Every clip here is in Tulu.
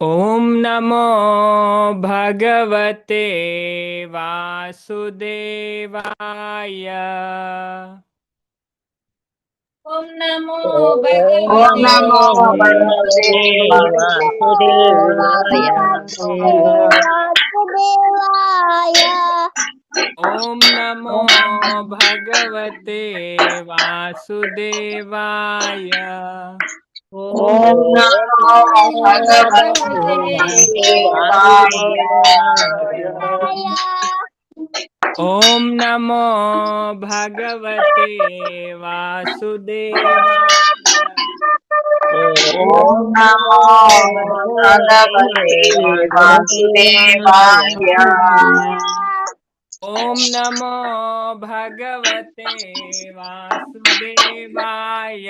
ಓಂ ನಮೋ ಭಗವತೆ ವಾಸುದೇವಾಯ. ಓಂ ನಮೋ ಓಂ ಭಗವತೆ ನಮೋ ಭಗವತೆ ವಾಸುದೇವಾಯ. ವಾಸುದೇವಾಯ. ಓಂ ನಮೋ ಭಗವತೆ ವಾಸುದೇವಾಯ. ಓಂ ನಮೋ ಭಗವತೆ ವಾಸುದೇವಾಯ. ಓಂ ನಮೋ ಭಗವತೆ ವಾಸುದೇವಾಯ. ಓಂ ನಮೋ ಭಗವತೆ ವಾಸುದೇವಾಯ. ಓಂ ನಮೋ ಭಗವತೆ ವಾಸುದೇವಾಯ.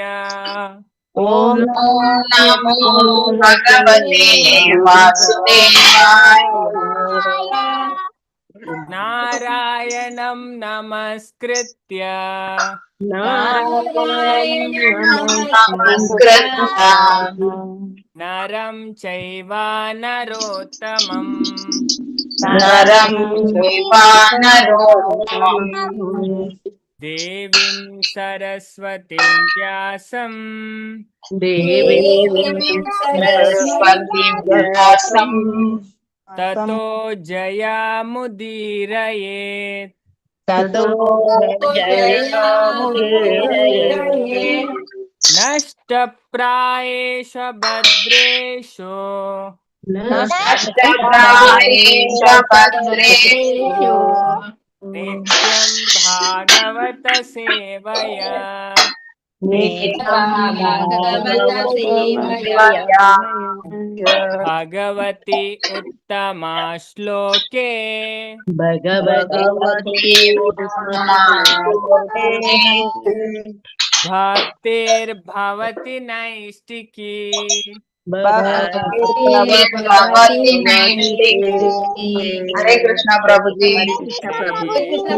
ಓಂ ನಮೋ ಭಗವತೆ ವಾಸುದೇವಾಯ. ನಾರಾಯಣಂ ನಮಸ್ಕೃತ್ಯ ನಾರಾಯಣಂ ನಮಸ್ಕೃತ್ಯ ನರಂ ಚೈವ ನರೋತ್ತಮಂ ನರಂ ಚೈವ ನರೋತ್ತಮಂ ದೇವಿಂ ಸರಸ್ವತಿಂ ವ್ಯಾಸಂ ದೇವೀಂ ಸರಸ್ವತೀಂ ವ್ಯಾಸಂ ತತೋ ಜಯಮುದೀರಯೇತ್. ತತೋ ಜಯಮುದೀರಯೇತ್. ನಷ್ಟಪ್ರಾಯೇಷ ಭದ್ರೇಶೋ ನಷ್ಟಪ್ರಾಯೇಷ ಭದ್ರೇಷು ನಿತ್ಯಂ ಭಾಗವತ ಸೇವಯ ನಿತ್ಯಂ ಭಾಗವತ ಸೇವಯ ಭಗವತಿ ಉತ್ತಮ ಶ್ಲೋಕೆ ಭಗವತಿ ಉತ್ತಮಾಶ್ಲೋಕೆ ಭಕ್ತಿರ್ಭವತಿ ನೈಷ್ಟಿಕಿ. ಭಕ್ತಿರ್ಭವತಿ ನೈಷ್ಟಿಕಿ. ಹರೇ ಕೃಷ್ಣ ಪ್ರಭುಜಿ. ಕೃಷ್ಣ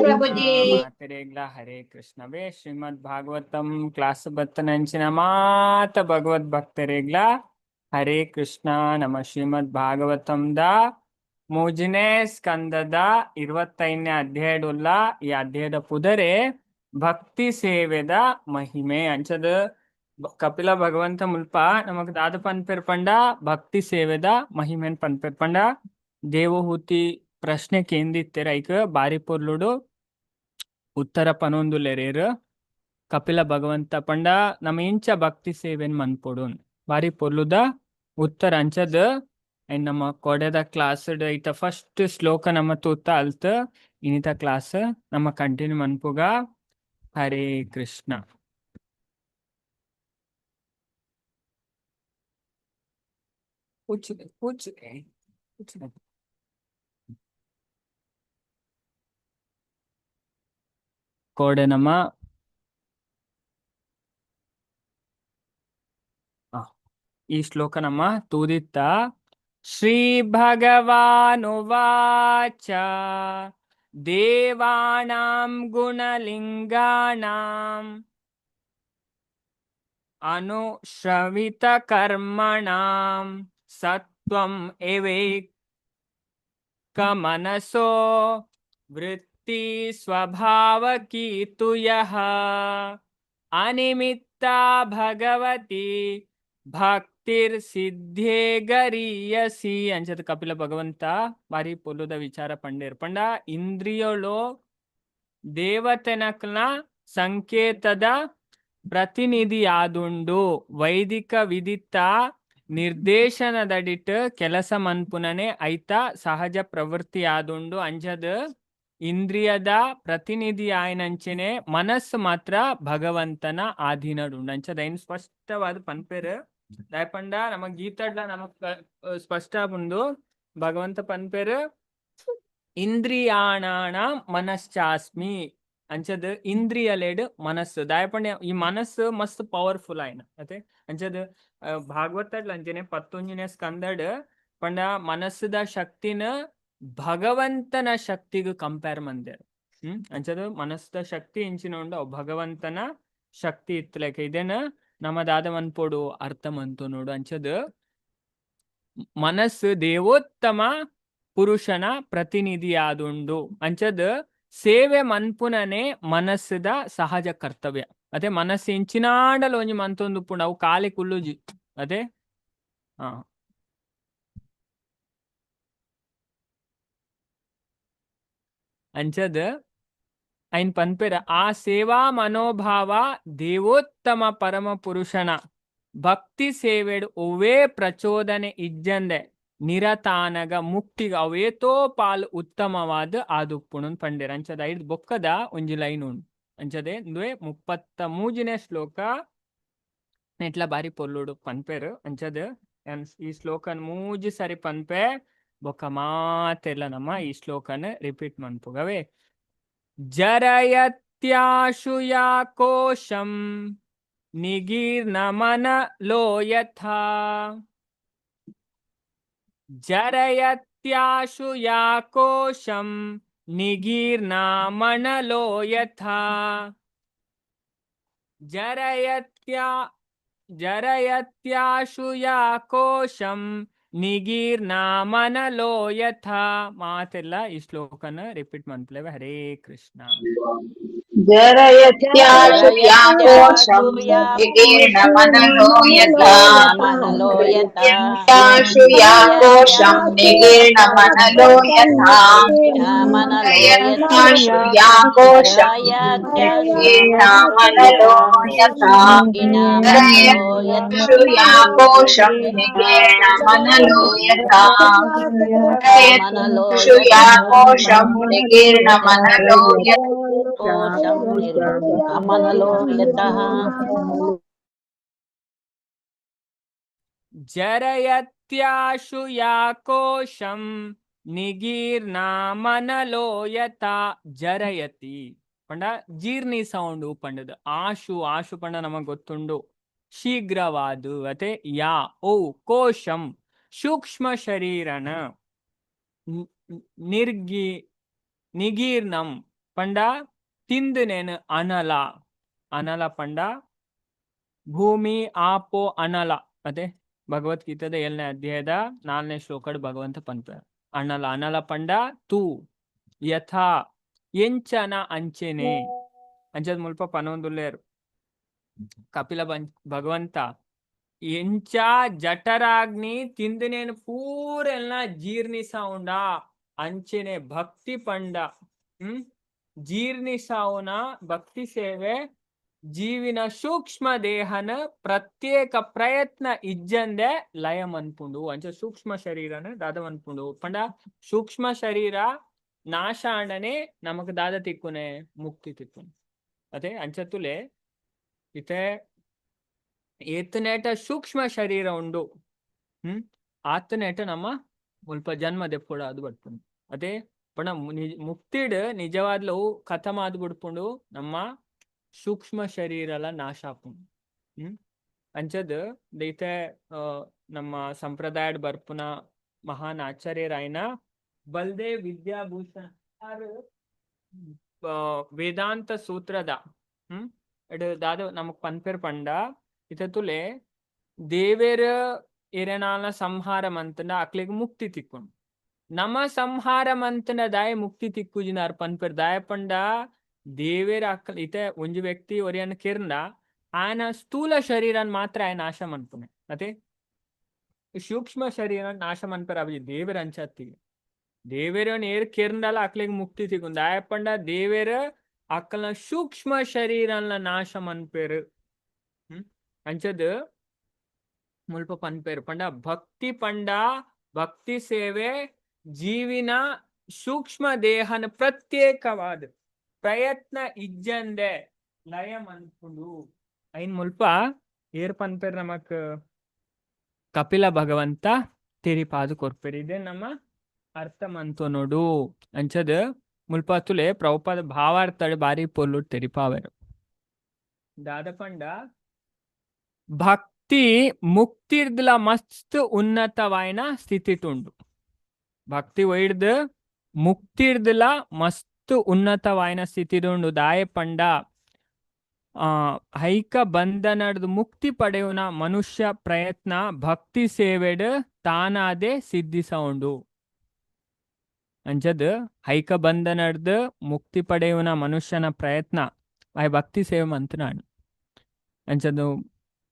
ಪ್ರಭುಜಿ. ಮಾತರೇಗ್ಲ ಹರೇ ಕೃಷ್ಣವೇ. ಶ್ರೀಮದ್ ಭಾಗವತಂ ಕ್ಲಾಸ್ ಬತ್ತನಂಚಿನ ಮಾತ ಭಗವದ್ ಭಕ್ತರೇಗ್ಲ ಹರೇ ಕೃಷ್ಣ. ನಮ್ಮ ಶ್ರೀಮದ್ ಭಾಗವತಂದ ಮೂಜನೇ ಸ್ಕಂದದ 25ನೇ ಅಧ್ಯಾಯಡುಲ್ಲ. ಈ ಅಧ್ಯಾಯದ ಪುದರೆ ಭಕ್ತಿ ಸೇವೆದ ಮಹಿಮೆ ಅಂಚದ. ಕಪಿಲ ಭಗವಂತ ಮುಲ್ಪ ನಮಕ್ ದಾದ ಪನ್ಪೆರ್ ಪಂಡ ಭಕ್ತಿ ಸೇವೆದ ಮಹಿಮೆನ್ ಪನ್ಪೆರ್ ಪಂಡ ದೇವಹೂತಿ ಪ್ರಶ್ನೆ ಕೇಂದಿತ್ತೆರ್, ಐಕ್ ಬಾರಿ ಪೊರ್ಲುಡು ಉತ್ತರ ಪನೊಂದುಲ್ಲೆರ್ ಕಪಿಲ ಭಗವಂತ. ಪಂಡ ನಮ ಇಂಚ ಭಕ್ತಿ ಸೇವೆನ್ ಮನ್ಪೊಡು, ಬಾರಿ ಪೊರ್ಲುದ ಉತ್ತರ ಅಂಚದ. ಅಂಡ್ ನಮ್ಮ ಕೊಡೆದ ಕ್ಲಾಸ್ ಐತ ಫಸ್ಟ್ ಶ್ಲೋಕ ನಮ್ಮ ತೂತ ಅಲ್ತ್ ಇನಿತ ಕ್ಲಾಸ್ ನಮ್ಮ ಕಂಟಿನ್ಯೂ ಮನ್ಪುಗ. ಹರೇ ಕೃಷ್ಣ. ಕೂಚು ಕೂಚು ಕೂಚು. ಕೋಡೆ ನಮ್ಮ ಈ ಶ್ಲೋಕ ನಮ್ಮ ತೂದಿತ್ತ. ಶ್ರೀ ಭಗವಾನುವಾಚ ದೇವಾನಾಂ ಗುಣಲಿಂಗಾನಾಂ ಅನುಶ್ರವಿತ ಕರ್ಮಣಾಂ ಸತ್ವಂ ಎವೈಕ ಮನಸೋ ವೃತ್ತಿ ಸ್ವಭಾವಕೀತು ಯಃ ಅನಿಮಿತ್ತ ಭಗವತಿ ಭಕ್ತಿರ್ ಸಿದ್ಧೇ ಗರೀಯಸಿ ಅಂಚದ ಕಪಿಲ ಭಗವಂತ ಬಾರಿ ಪೊಲುದ ವಿಚಾರ ಪಂಡೇರ್. ಪಂಡ ಇಂದ್ರಿಯೋಳು ದೇವತೆನಕ್ನ ಸಂಕೇತದ ಪ್ರತಿನಿಧಿಯಾದುಂಡು, ವೈದಿಕ ವಿಧಿತ ನಿರ್ದೇಶನದಡಿಟ್ ಕೆಲಸ ಮನ್ಪುನನೆ ಐತ ಸಹಜ ಪ್ರವೃತ್ತಿ ಆದುಂಡು. ಅಂಜದ ಇಂದ್ರಿಯದ ಪ್ರತಿನಿಧಿ ಆಯನಂಚನೆ ಮನಸ್ಸು ಮಾತ್ರ ಭಗವಂತನ ಆಧೀನಡುಂಡು ಅಂಚದ ಐನ್ ಸ್ಪಷ್ಟವಾದ ಪನ್ಪೆರ್. ದಾಯಪಂಡ ನಮ ಗೀತಡ್ಲ ನಮಕ್ ಸ್ಪಷ್ಟ ಉಂಡು. ಭಗವಂತ ಪನ್ಪೆರ್ ಇಂದ್ರಿಯಾಣಾಣ ಮನಶ್ಚಾಸ್ಮಿ ಅಂಚದ ಇಂದ್ರಿಯಲೆಡ್ ಮನಸ್ಸು. ದಾಯಪಂಡ ಈ ಮನಸ್ಸು ಮಸ್ತ್ ಪವರ್ಫುಲ್ ಆಯ್ನ ಅತೆ. ಅಂಚದ ಭಾಗವತಡ್ಲ ಅಂಚನೆ 11ನೇ ಸ್ಕಂದಡ್ ಪಂಡ ಮನಸ್ಸುದ ಶಕ್ತಿನ ಭಗವಂತನ ಶಕ್ತಿಗ್ ಕಂಪೇರ್ ಮಂದೆರ್. ಅಂಚದ ಮನಸ್ಸುದ ಶಕ್ತಿ ಇಂಚಿನ ಉಂಡು, ಅವು ಭಗವಂತನ ಶಕ್ತಿ ಇತ್ತಲೆಕ. ಇದೇನ ನಮ್ಮ ದಾದ ಮನ್ಪೊಡು ಅರ್ಥ ಮಂತು ನೋಡು. ಅಂಚದ ಮನಸ್ಸು ದೇವೋತ್ತಮ ಪುರುಷನ ಪ್ರತಿನಿಧಿಯಾದುಂಡು. ಅಂಚದ್ ಸೇವೆ ಮನ್ಪುನನೆ ಮನಸ್ಸುದ ಸಹಜ ಕರ್ತವ್ಯ. ಅದೇ ಮನಸ್ಸು ಇಂಚಿನಾಂಡಲ ಒಂಜಿ ಮಂತೊಂದು ಉಪ್ಪುಂಡು, ಅವು ಕಾಲಿ ಕುಲ್ಲುಜಿ. ಅದೇ ಹಾ ಅಂಚದ್ ಐನ್ ಪನ್ಪೆರ್ ಆ ಸೇವಾ ಮನೋಭಾವ ದೇವೋತ್ತಮ ಪರಮ ಪುರುಷನ ಭಕ್ತಿ ಸೇವೆಡ್ ಒವ್ವೇ ಪ್ರಚೋದನೆ ಇಜ್ಜಂದೆ ನಿರತಾನಗ ಮುಕ್ತಿಗ ಅವೇತೋ ಪಾಲ್ ಉತ್ತಮವಾದ ಆದುಪ್ಪುಣು ಪಂಡೆರ್. ಅಂಚದ ಐದ್ ಬೊಕ್ಕದ ಒಂಜಿ ಲೈನ್ ಉಂಡು. ಅಂಚದೆ ಇಂದುವೆ 33ನೇ ಶ್ಲೋಕ ನೆಟ್ಲ ಬಾರಿ ಪೊರ್ಲುಡು ಪನ್ಪೆರ್. ಅಂಚದ್ ಈ ಶ್ಲೋಕನ್ ಮೂಜಿ ಸರಿ ಪನ್ಪೆ, ಬೊಕ್ಕ ಮಾತೆರ್ಲ ನಮ್ಮ ಈ ಶ್ಲೋಕನ್ ರಿಪೀಟ್ ಮನ್ಪುಗವೆ. ಜರಯತ್ಯಾಶು ಯಾ ಕೋಶಂ ನಿಗೀರ್ಣಮನಲೋ ಯಥಾ, ಜರಯತ್ಯಾಶು ಯಾ ಕೋಶಂ ನಿಗೀರ್ಣಮನಲೋ ಯಥಾ, ಜರಯತ್ಯಾ ಜರಯತ್ಯಾಶು ಯಾ ಕೋಶಂ ನಿಗೀರ್ಣಮನಲೋ ಯಥಾ. ಮಾತೆಲ್ಲ ಈ ಶ್ಲೋಕನ ರಿಪೀಟ್ ಮನ್ಪುಲೆವೆ. ಹರೇ ಕೃಷ್ಣ. ಜರಯತ್ಯಾಶು ಯಾ ಕೋಶಂ ನಿಗೀರ್ಣಮನಲೋ ಯಥಾ, ಯತ್ಯಾಶು ಯಾ ಕೋಶಂ ನಿಗೀರ್ಣಮನಲೋ ಯಥಾ, ಜರಯತ್ಯಾಶು ಯಾ ಕೋಶಂ ನಿಗೀರ್ಣಮನಲೋ ಯಥಾ, ಜರಯತ್ಯಾಶು ಯಾ ಕೋಶಂ ನಿಗೀರ್ಣಮನಲೋ ಯಥಾ, ಜರಯತ್ಯಾಶು ಯಾ ಕೋಶಂ ನಿಗೀರ್ಣಮನಲೋ ಯಥಾ. ಜರಯತ್ಯಾಶು ಯಾ ಕೋಶಂ ನಿಗೀರ್ಣಮನಲೋ ಯಥಾ. ಜರಯತಿ ಪಂಡ ಜೀರ್ಣಿ ಸೌಂಡು ಪಂಡದು. ಆಶು ಆಶು ಪಂಡ ನಮಗ್ ಗೊತ್ತುಂಡು ಶೀಘ್ರವಾದು. ಅತೆ ಯಾ ಓ ಕೋಶಂ ಸೂಕ್ಷ್ಮ ಶರೀರನ ನಿರ್ಗಿ ನಿಗೀರ್ಣಂ ಪಂಡ ತಿಂದು ಅನಲ. ಅನಲ ಪಂಡ ಭೂಮಿ ಆಪೋ ಅನಲ. ಅದೇ ಭಗವದ್ಗೀತೆದ 7ನೇ ಅಧ್ಯಾಯದ 4ನೇ ಶ್ಲೋಕಡ್ ಭಗವಂತ ಪನ್ಪೆ ಅನಲ. ಅನಲ ಪಂಡ ತೂ ಯಥಾ ಎಂಚನ ಅಂಚೆನೆ. ಅಂಚದ ಮುಲ್ಪ ಪನೊಂದುಲ್ಲೇರು ಕಪಿಲ ಭಗವಂತ ಎಂಚ ಜಠರಾಗ್ನಿ ತಿಂದನೇನು ಪೂರೆಲ್ಲ ಜೀರ್ಣಿಸೌಂಡ ಅಂಚೆನೆ ಭಕ್ತಿ ಪಂಡ ಜೀರ್ಣಿಸಾವುನ ಭಕ್ತಿ ಸೇವೆ ಜೀವಿನ ಸೂಕ್ಷ್ಮ ದೇಹನ ಪ್ರತ್ಯೇಕ ಪ್ರಯತ್ನ ಇಜ್ಜಂದೆ ಲಯ ಮನ್ಪುಂಡು. ಅಂಚ ಸೂಕ್ಷ್ಮ ಶರೀರನ ದಾದ ಮನ್ಪುಂಡು ಪಂಡ ಸೂಕ್ಷ್ಮ ಶರೀರ ನಾಶ ಆಂಡನೆ ನಮಕ್ ದಾದ ತಿಕ್ಕುನೆ ಮುಕ್ತಿ ತಿಕ್ಕುನೆ. ಅದೇ ಅಂಚತುಲೆ ಇತ್ತೆ ಏತನೇಟ ಸೂಕ್ಷ್ಮ ಶರೀರ ಉಂಡು ಆತನೇಟ ನಮ್ಮ ಮುಲ್ಪ ಜನ್ಮ ದೆಪ್ಪುಡ ಅದು ಬಡ್ಪುಂಡು. ಅದೇ ಪಂಡ ಮುಕ್ತಿಡ್ ನಿಜವಾದ್ಲು ಕಥಮ ಆದ್ ಬುಡ್ಪುಂಡು ನಮ್ಮ ಸೂಕ್ಷ್ಮ ಶರೀರಲ ನಾಶ ಆಪುಂಡು. ಅಂಚದ್ ದೈತೆ ನಮ್ಮ ಸಂಪ್ರದಾಯಡ್ ಬರ್ಪುನ ಮಹಾನ್ ಆಚಾರ್ಯರಾಯನ ಬಲ್ದೇವ್ ವಿದ್ಯಾಭೂಷಣ ವೇದಾಂತ ಸೂತ್ರದ ದಾದ ನಮಕ್ ಪನ್ಪೆರ್ ಪಂಡ ಇತತುಲೆ ದೇವೆರ್ ಎರೆನಾಲ ಸಂಹಾರ ಮಂತಂಡ ಅಕ್ಲೆಗ್ ಮುಕ್ತಿ ತಿಕ್ಕುಂಡು. ನಮ ಸಂಹಾರ ಮಂತನ ದಾಯ ಮುಕ್ತಿ ತಿಕ್ಕುಜಿನಾರ್ ಪನ್ಪೆರ್. ದಾಯ ಪಂಡ ದೇವೆರ್ ಅಕ್ಲ್ ಇತ್ತೆ ಒಂಜಿ ವ್ಯಕ್ತಿ ಒರಿಯನ್ ಕೆರ್ಂಡ ಆಯನ ಸ್ಥೂಲ ಶರೀರನ್ ಮಾತ್ರ ಆಯ ನಾಶ ಮನ್ಪುನೆ. ಅತೆ ಸೂಕ್ಷ್ಮ ಶರೀರ ನಾಶ ಮನ್ಪೆರ್ ಅವಿ ದೇವೆರ್ ಅಂಚತ್ತಿ. ದೇವೆರನ್ ಏರ್ ಕೆರ್ಂಡಲ ಅಕ್ಲೆಗ್ ಮುಕ್ತಿ ತಿಕ್ಕುಂಡು. ದಾಯ ಪಂಡ ದೇವೆರ್ ಅಕ್ಕಲ್ನ ಸೂಕ್ಷ್ಮ ಶರೀರನ್ಲ ನಾಶ ಮನ್ಪೆರ್. ಅಂಚದ್ ಮುಲ್ಪ ಪನ್ಪೆರ್ ಪಂಡ ಭಕ್ತಿ ಪಂಡ ಭಕ್ತಿ ಸೇವೆ ಜೀವಿನ ಸೂಕ್ಷ್ಮ ದೇಹನ ಪ್ರತ್ಯೇಕವಾದ ಪ್ರಯತ್ನ ಇಜ್ಜಂದೆ ಲಯ ಮನ್ಪುಂಡು. ಐನ್ ಮುಲ್ಪ ಏರ್ ಪನ್ಪೆರ್ ನಮಕ್ ಕಪಿಲ ಭಗವಂತ ತೆರಿಪಾದು ಕೊರ್ಪೆರ್. ಇದೇ ನಮ್ಮ ಅರ್ಥ ಮಂತೊನೊಡು. ಅಂಚದ್ ಮುಲ್ಪ ತುಲೆ ಪ್ರಭುಪಾದ ಭಾವಾರ್ಥಡ್ ಬಾರಿ ಪೊರ್ಲು ತೆರಿಪಾವೆರ್. ದಾದ ಪಂಡ ಭಕ್ತಿ ಮುಕ್ತಿರ್ದ್ಲ ಮಸ್ತ್ ಉನ್ನತವಾಯಿನ ಸ್ಥಿತಿಟುಂಡು. ಭಕ್ತಿ ಒಯ್ಡ್ದ್ ಮುಕ್ತಿರ್ದ್ಲ ಮಸ್ತ್ ಉನ್ನತವಾಯಿನ ಸ್ಥಿತಿಡುಂಡು. ದಾಯೆ ಪಂಡ ಹೈಕ ಬಂಧನಡ್ದು ಮುಕ್ತಿ ಪಡೆಯುನ ಮನುಷ್ಯ ಪ್ರಯತ್ನ ಭಕ್ತಿ ಸೇವೆಡ್ ತಾನಾದೆ ಸಿದ್ಧಿಸೌಂಡು. ಅಂಚದ್ ಹೈಕ ಬಂಧನಡ್ದು ಮುಕ್ತಿ ಪಡೆಯುನ ಮನುಷ್ಯನ ಪ್ರಯತ್ನ ಆಯ್ ಭಕ್ತಿ ಸೇವೆ ಮಂತನಾಡು. ಅಂಚದು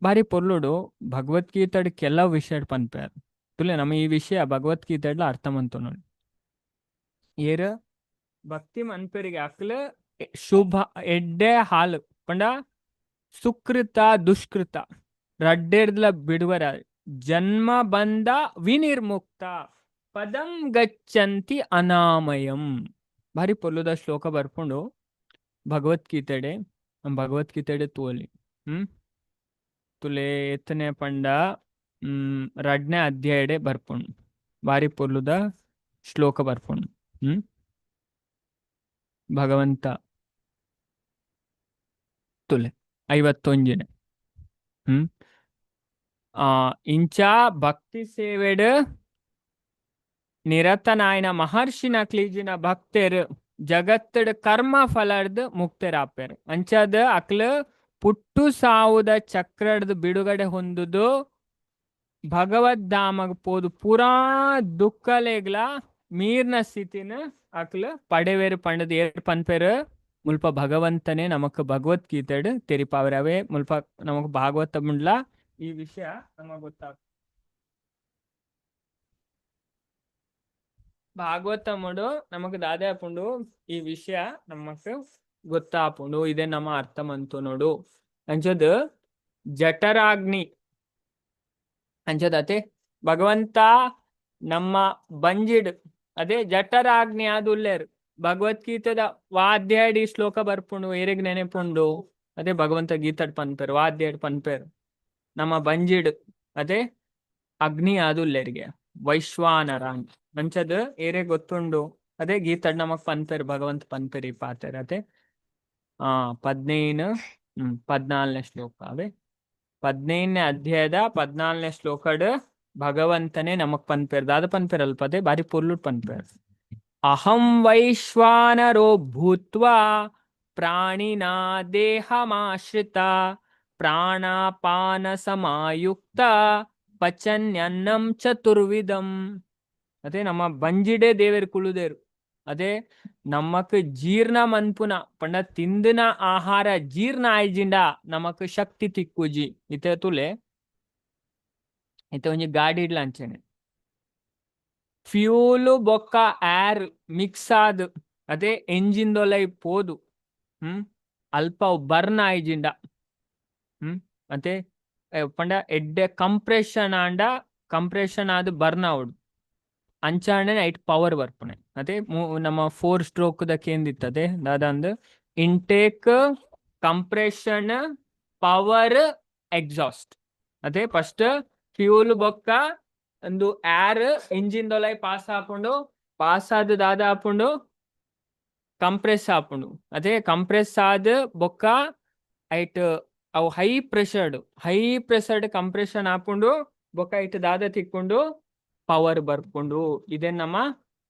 ಬಾರಿ ಪೊರ್ಲುಡು ಭಗವದ್ಗೀತೆಡ್ ಕೆಲವು ವಿಷಯ ಪನ್ಪೇರ್ ತುಲೆ. ನಮ್ಮ ಈ ವಿಷಯ ಭಗವದ್ಗೀತೆಡ್ಲ ಅರ್ಥ ಮಂತೊನೊಡು. ಏರ್ ಭಕ್ತಿ ಮನ್ಪೆರಿಗೆ ಅಕ್ಲು ಶುಭ ಎಡ್ಡೆ ಹಾಲು ಪಂಡ ಸುಕೃತ ದುಷ್ಕೃತ ರಡ್ಡೆರ್ದ್ಲ ಬಿಡುವರ ಜನ್ಮ ಬಂಧ ವಿನಿರ್ಮುಕ್ತ ಪದಂ ಗಚ್ಚಂತಿ ಅನಾಮಯಂ. ಭಾರಿ ಪೊರ್ಲುದ ಶ್ಲೋಕ ಬರ್ಪುಂಡು ಭಗವದ್ಗೀತೆಡೆ. ಭಗವದ್ಗೀತೆಡೆ ತೋಲಿ ತುಲೆ ಎತ್ತನೆ ಪಂಡ ರಡ್ನೇ ಅಧ್ಯಾಯಡೆ ಬರ್ಪುಂಡು. ಬಾರಿ ಪೊರ್ಲುದ ಶ್ಲೋಕ ಬರ್ಪುಂಡು. ಭಗವಂತ ತುಲೆ 51ನೇ. ಆ ಇಂಚ ಭಕ್ತಿ ಸೇವೆಡ್ ನಿರತನಾಯನ ಮಹರ್ಷಿನ ಕ್ಲೀಜಿನ ಭಕ್ತೆರ್ ಜಗತ್ತಡ್ ಕರ್ಮ ಫಲರ್ದ್ ಮುಕ್ತರಾಪೆರ್. ಅಂಚಾದ ಅಕ್ಲ ಪುಟ್ಟು ಸಾವುದ ಚಕ್ರಡ್ದು ಬಿಡುಗಡೆ ಹೊಂದುದು ಭಗವದ್ಧಾಮಗ್ ಪೋದು ಪೂರಾ ದುಃಖಲೆಗ್ಲ ಮೀರ್ನ ಸ್ಥಿತಿನ ಅಕ್ಲ ಪಡೆವೇರು ಪಂಡದ್ ಏರ್ ಪನ್ಪೆರ್? ಮುಲ್ಪ ಭಗವಂತನೇ ನಮಕ್ ಭಗವದ್ಗೀತೆಡ್ ತೆರಿಪಾವೆರ್. ಅವೇ ಮುಲ್ಪ ನಮಕ್ ಭಾಗವತ ಮುಂಡ್ಲ ಈ ವಿಷಯ ನಮಗ್ ಗೊತ್ತಾಗ ಭಾಗವತముడు ನಮಕ್ ದಾದಾಪುಂಡು ಈ ವಿಷಯ ನಮಕ್ ಗೊತ್ತಾಪುಂಡು. ಇದೇ ನಮ್ಮ ಅರ್ಥ ಮಂತುನೋಡು. ಅಂಚದ್ ಜಠರಾಗ್ನಿ ಅಂಚದತೆ ಭಗವಂತ ನಮ್ಮ ಬಂಜಿಡ್ ಅದೇ ಜಠರಾಗ್ನಿ ಆದ್ ಉಲ್ಲೇರ್. ಭಗವದ್ಗೀತೆದ ವಾದ್ಯಾಡಿ ಶ್ಲೋಕ ಬರ್ಪುಂಡು, ಏರೆಗ್ ನೆನೆಪುಂಡು? ಅದೇ ಭಗವಂತ ಗೀತಡ್ ಪನ್ಪೆರ್, ವಾದ್ಯಾಡ್ ಪನ್ಪೆರ್. ನಮ್ಮ ಬಂಜಿಡ್ ಅದೇ ಅಗ್ನಿ ಆದುಲ್ಲೆರ್ಗೆ ವೈಶ್ವಾನರ ಅಂಚದ್ ಏರೆ ಗೊತ್ತುಂಡು? ಅದೇ ಗೀತಡ್ ನಮಕ್ ಪನ್ಪೆರ್, ಭಗವಂತ ಪನ್ಪೆರ್ ಈ ಪಾತೆರ. ಅದೇ 15 14ನೇ ಶ್ಲೋಕ. ಅವೇ 15ನೇ ಅಧ್ಯಾಯದ 14ನೇ ಶ್ಲೋಕಡ್ ಭಗವಂತನೇ ನಮಕ್ ಪನ್ಪೆರ್. ದಾದ ಪನ್ಪೆರ್ ಅಲ್ಪ? ಅದೇ ಬಾರಿ ಪೊರ್ಲುಡ್ ಪನ್ಪೆರ್. ಅಹಂ ವೈಶ್ವಾನರೋ ಭೂತ್ವಾ ಪ್ರಾಣಿನಾ ದೇಹಮಾಶ್ರಿತ ಪ್ರಾಣಾಪಾನ ಸಮಾಯುಕ್ತ ಪಚನ್ಯನ್ನಂ ಚತುರ್ವಿಧಂ. ಅದೇ ನಮ್ಮ ಬಂಜಿಡೆ ದೇವೆರ್ ಕುಳುದೇರು. ಅದೇ ನಮಕ್ ಜೀರ್ಣ ಮನ್ಪುನ ಪಂಡ ತಿಂದಿನ ಆಹಾರ ಜೀರ್ಣ ಆಯ್ಜಿಂಡ ನಮಕ್ ಶಕ್ತಿ ತಿಕ್ಕುಜಿ. ಇತ್ತೆ ತುಲೆ, ಇತ್ತೆ ಒಂಜಿ ಗಾಡಿ ಇಡ್ಲ ಅಂಚನೆ ಫ್ಯೂಲು ಬೊಕ್ಕ ಏರ್ ಮಿಕ್ಸ್ ಆದ್ ಅದೇ ಎಂಜಿನ್ ದೊಲೈ ಪೋದು ಅಲ್ಪ ಅವು ಬರ್ನ್ ಆಯ್ಜಿಂಡ ಅದೇ ಪಂಡ ಎಡ್ಡೆ ಕಂಪ್ರೆಷನ್ ಆಂಡ ಕಂಪ್ರೆಷನ್ ಆದ್ ಬರ್ನ್ ಆವೊಡು. ಅಂಚಾಂಡ ಐಟ್ ಪವರ್ ಬರ್ಪುನೆ. ಅದೇ ನಮ್ಮ ಫೋರ್ ಸ್ಟ್ರೋಕ್ ದ ಕೇಂದಿತ್ತದೆ ದಾದ ಅಂದ್ ಇಂಟೇಕ್, ಕಂಪ್ರೆಷನ್, ಪವರ್, ಎಕ್ಸಾಸ್ಟ್. ಅದೇ ಫಸ್ಟ್ ಫ್ಯೂಲ್ ಬೊಕ್ಕ ಒಂದು ಏರ್ ಇಂಜಿನ್ ದೊಲೈ ಪಾಸ್ ಆಪುಂಡು. ಪಾಸ್ ಆದ್ ದಾದ ಆಪುಂಡು? ಕಂಪ್ರೆಸ್ ಆಪುಂಡು. ಅದೇ ಕಂಪ್ರೆಸ್ ಆದ್ ಬೊಕ್ಕ ಐಟ್ ಅವು ಹೈ ಪ್ರೆಷರ್ಡ್ ಕಂಪ್ರೆಷನ್ ಆಪುಂಡು. ಬೊಕ್ಕ ಐಟ್ ದಾದ ತಿಕ್ಕೊಂಡು? ಪವರ್ ಬರ್ಪುಂಡು. ಇದೇ ನಮ್ಮ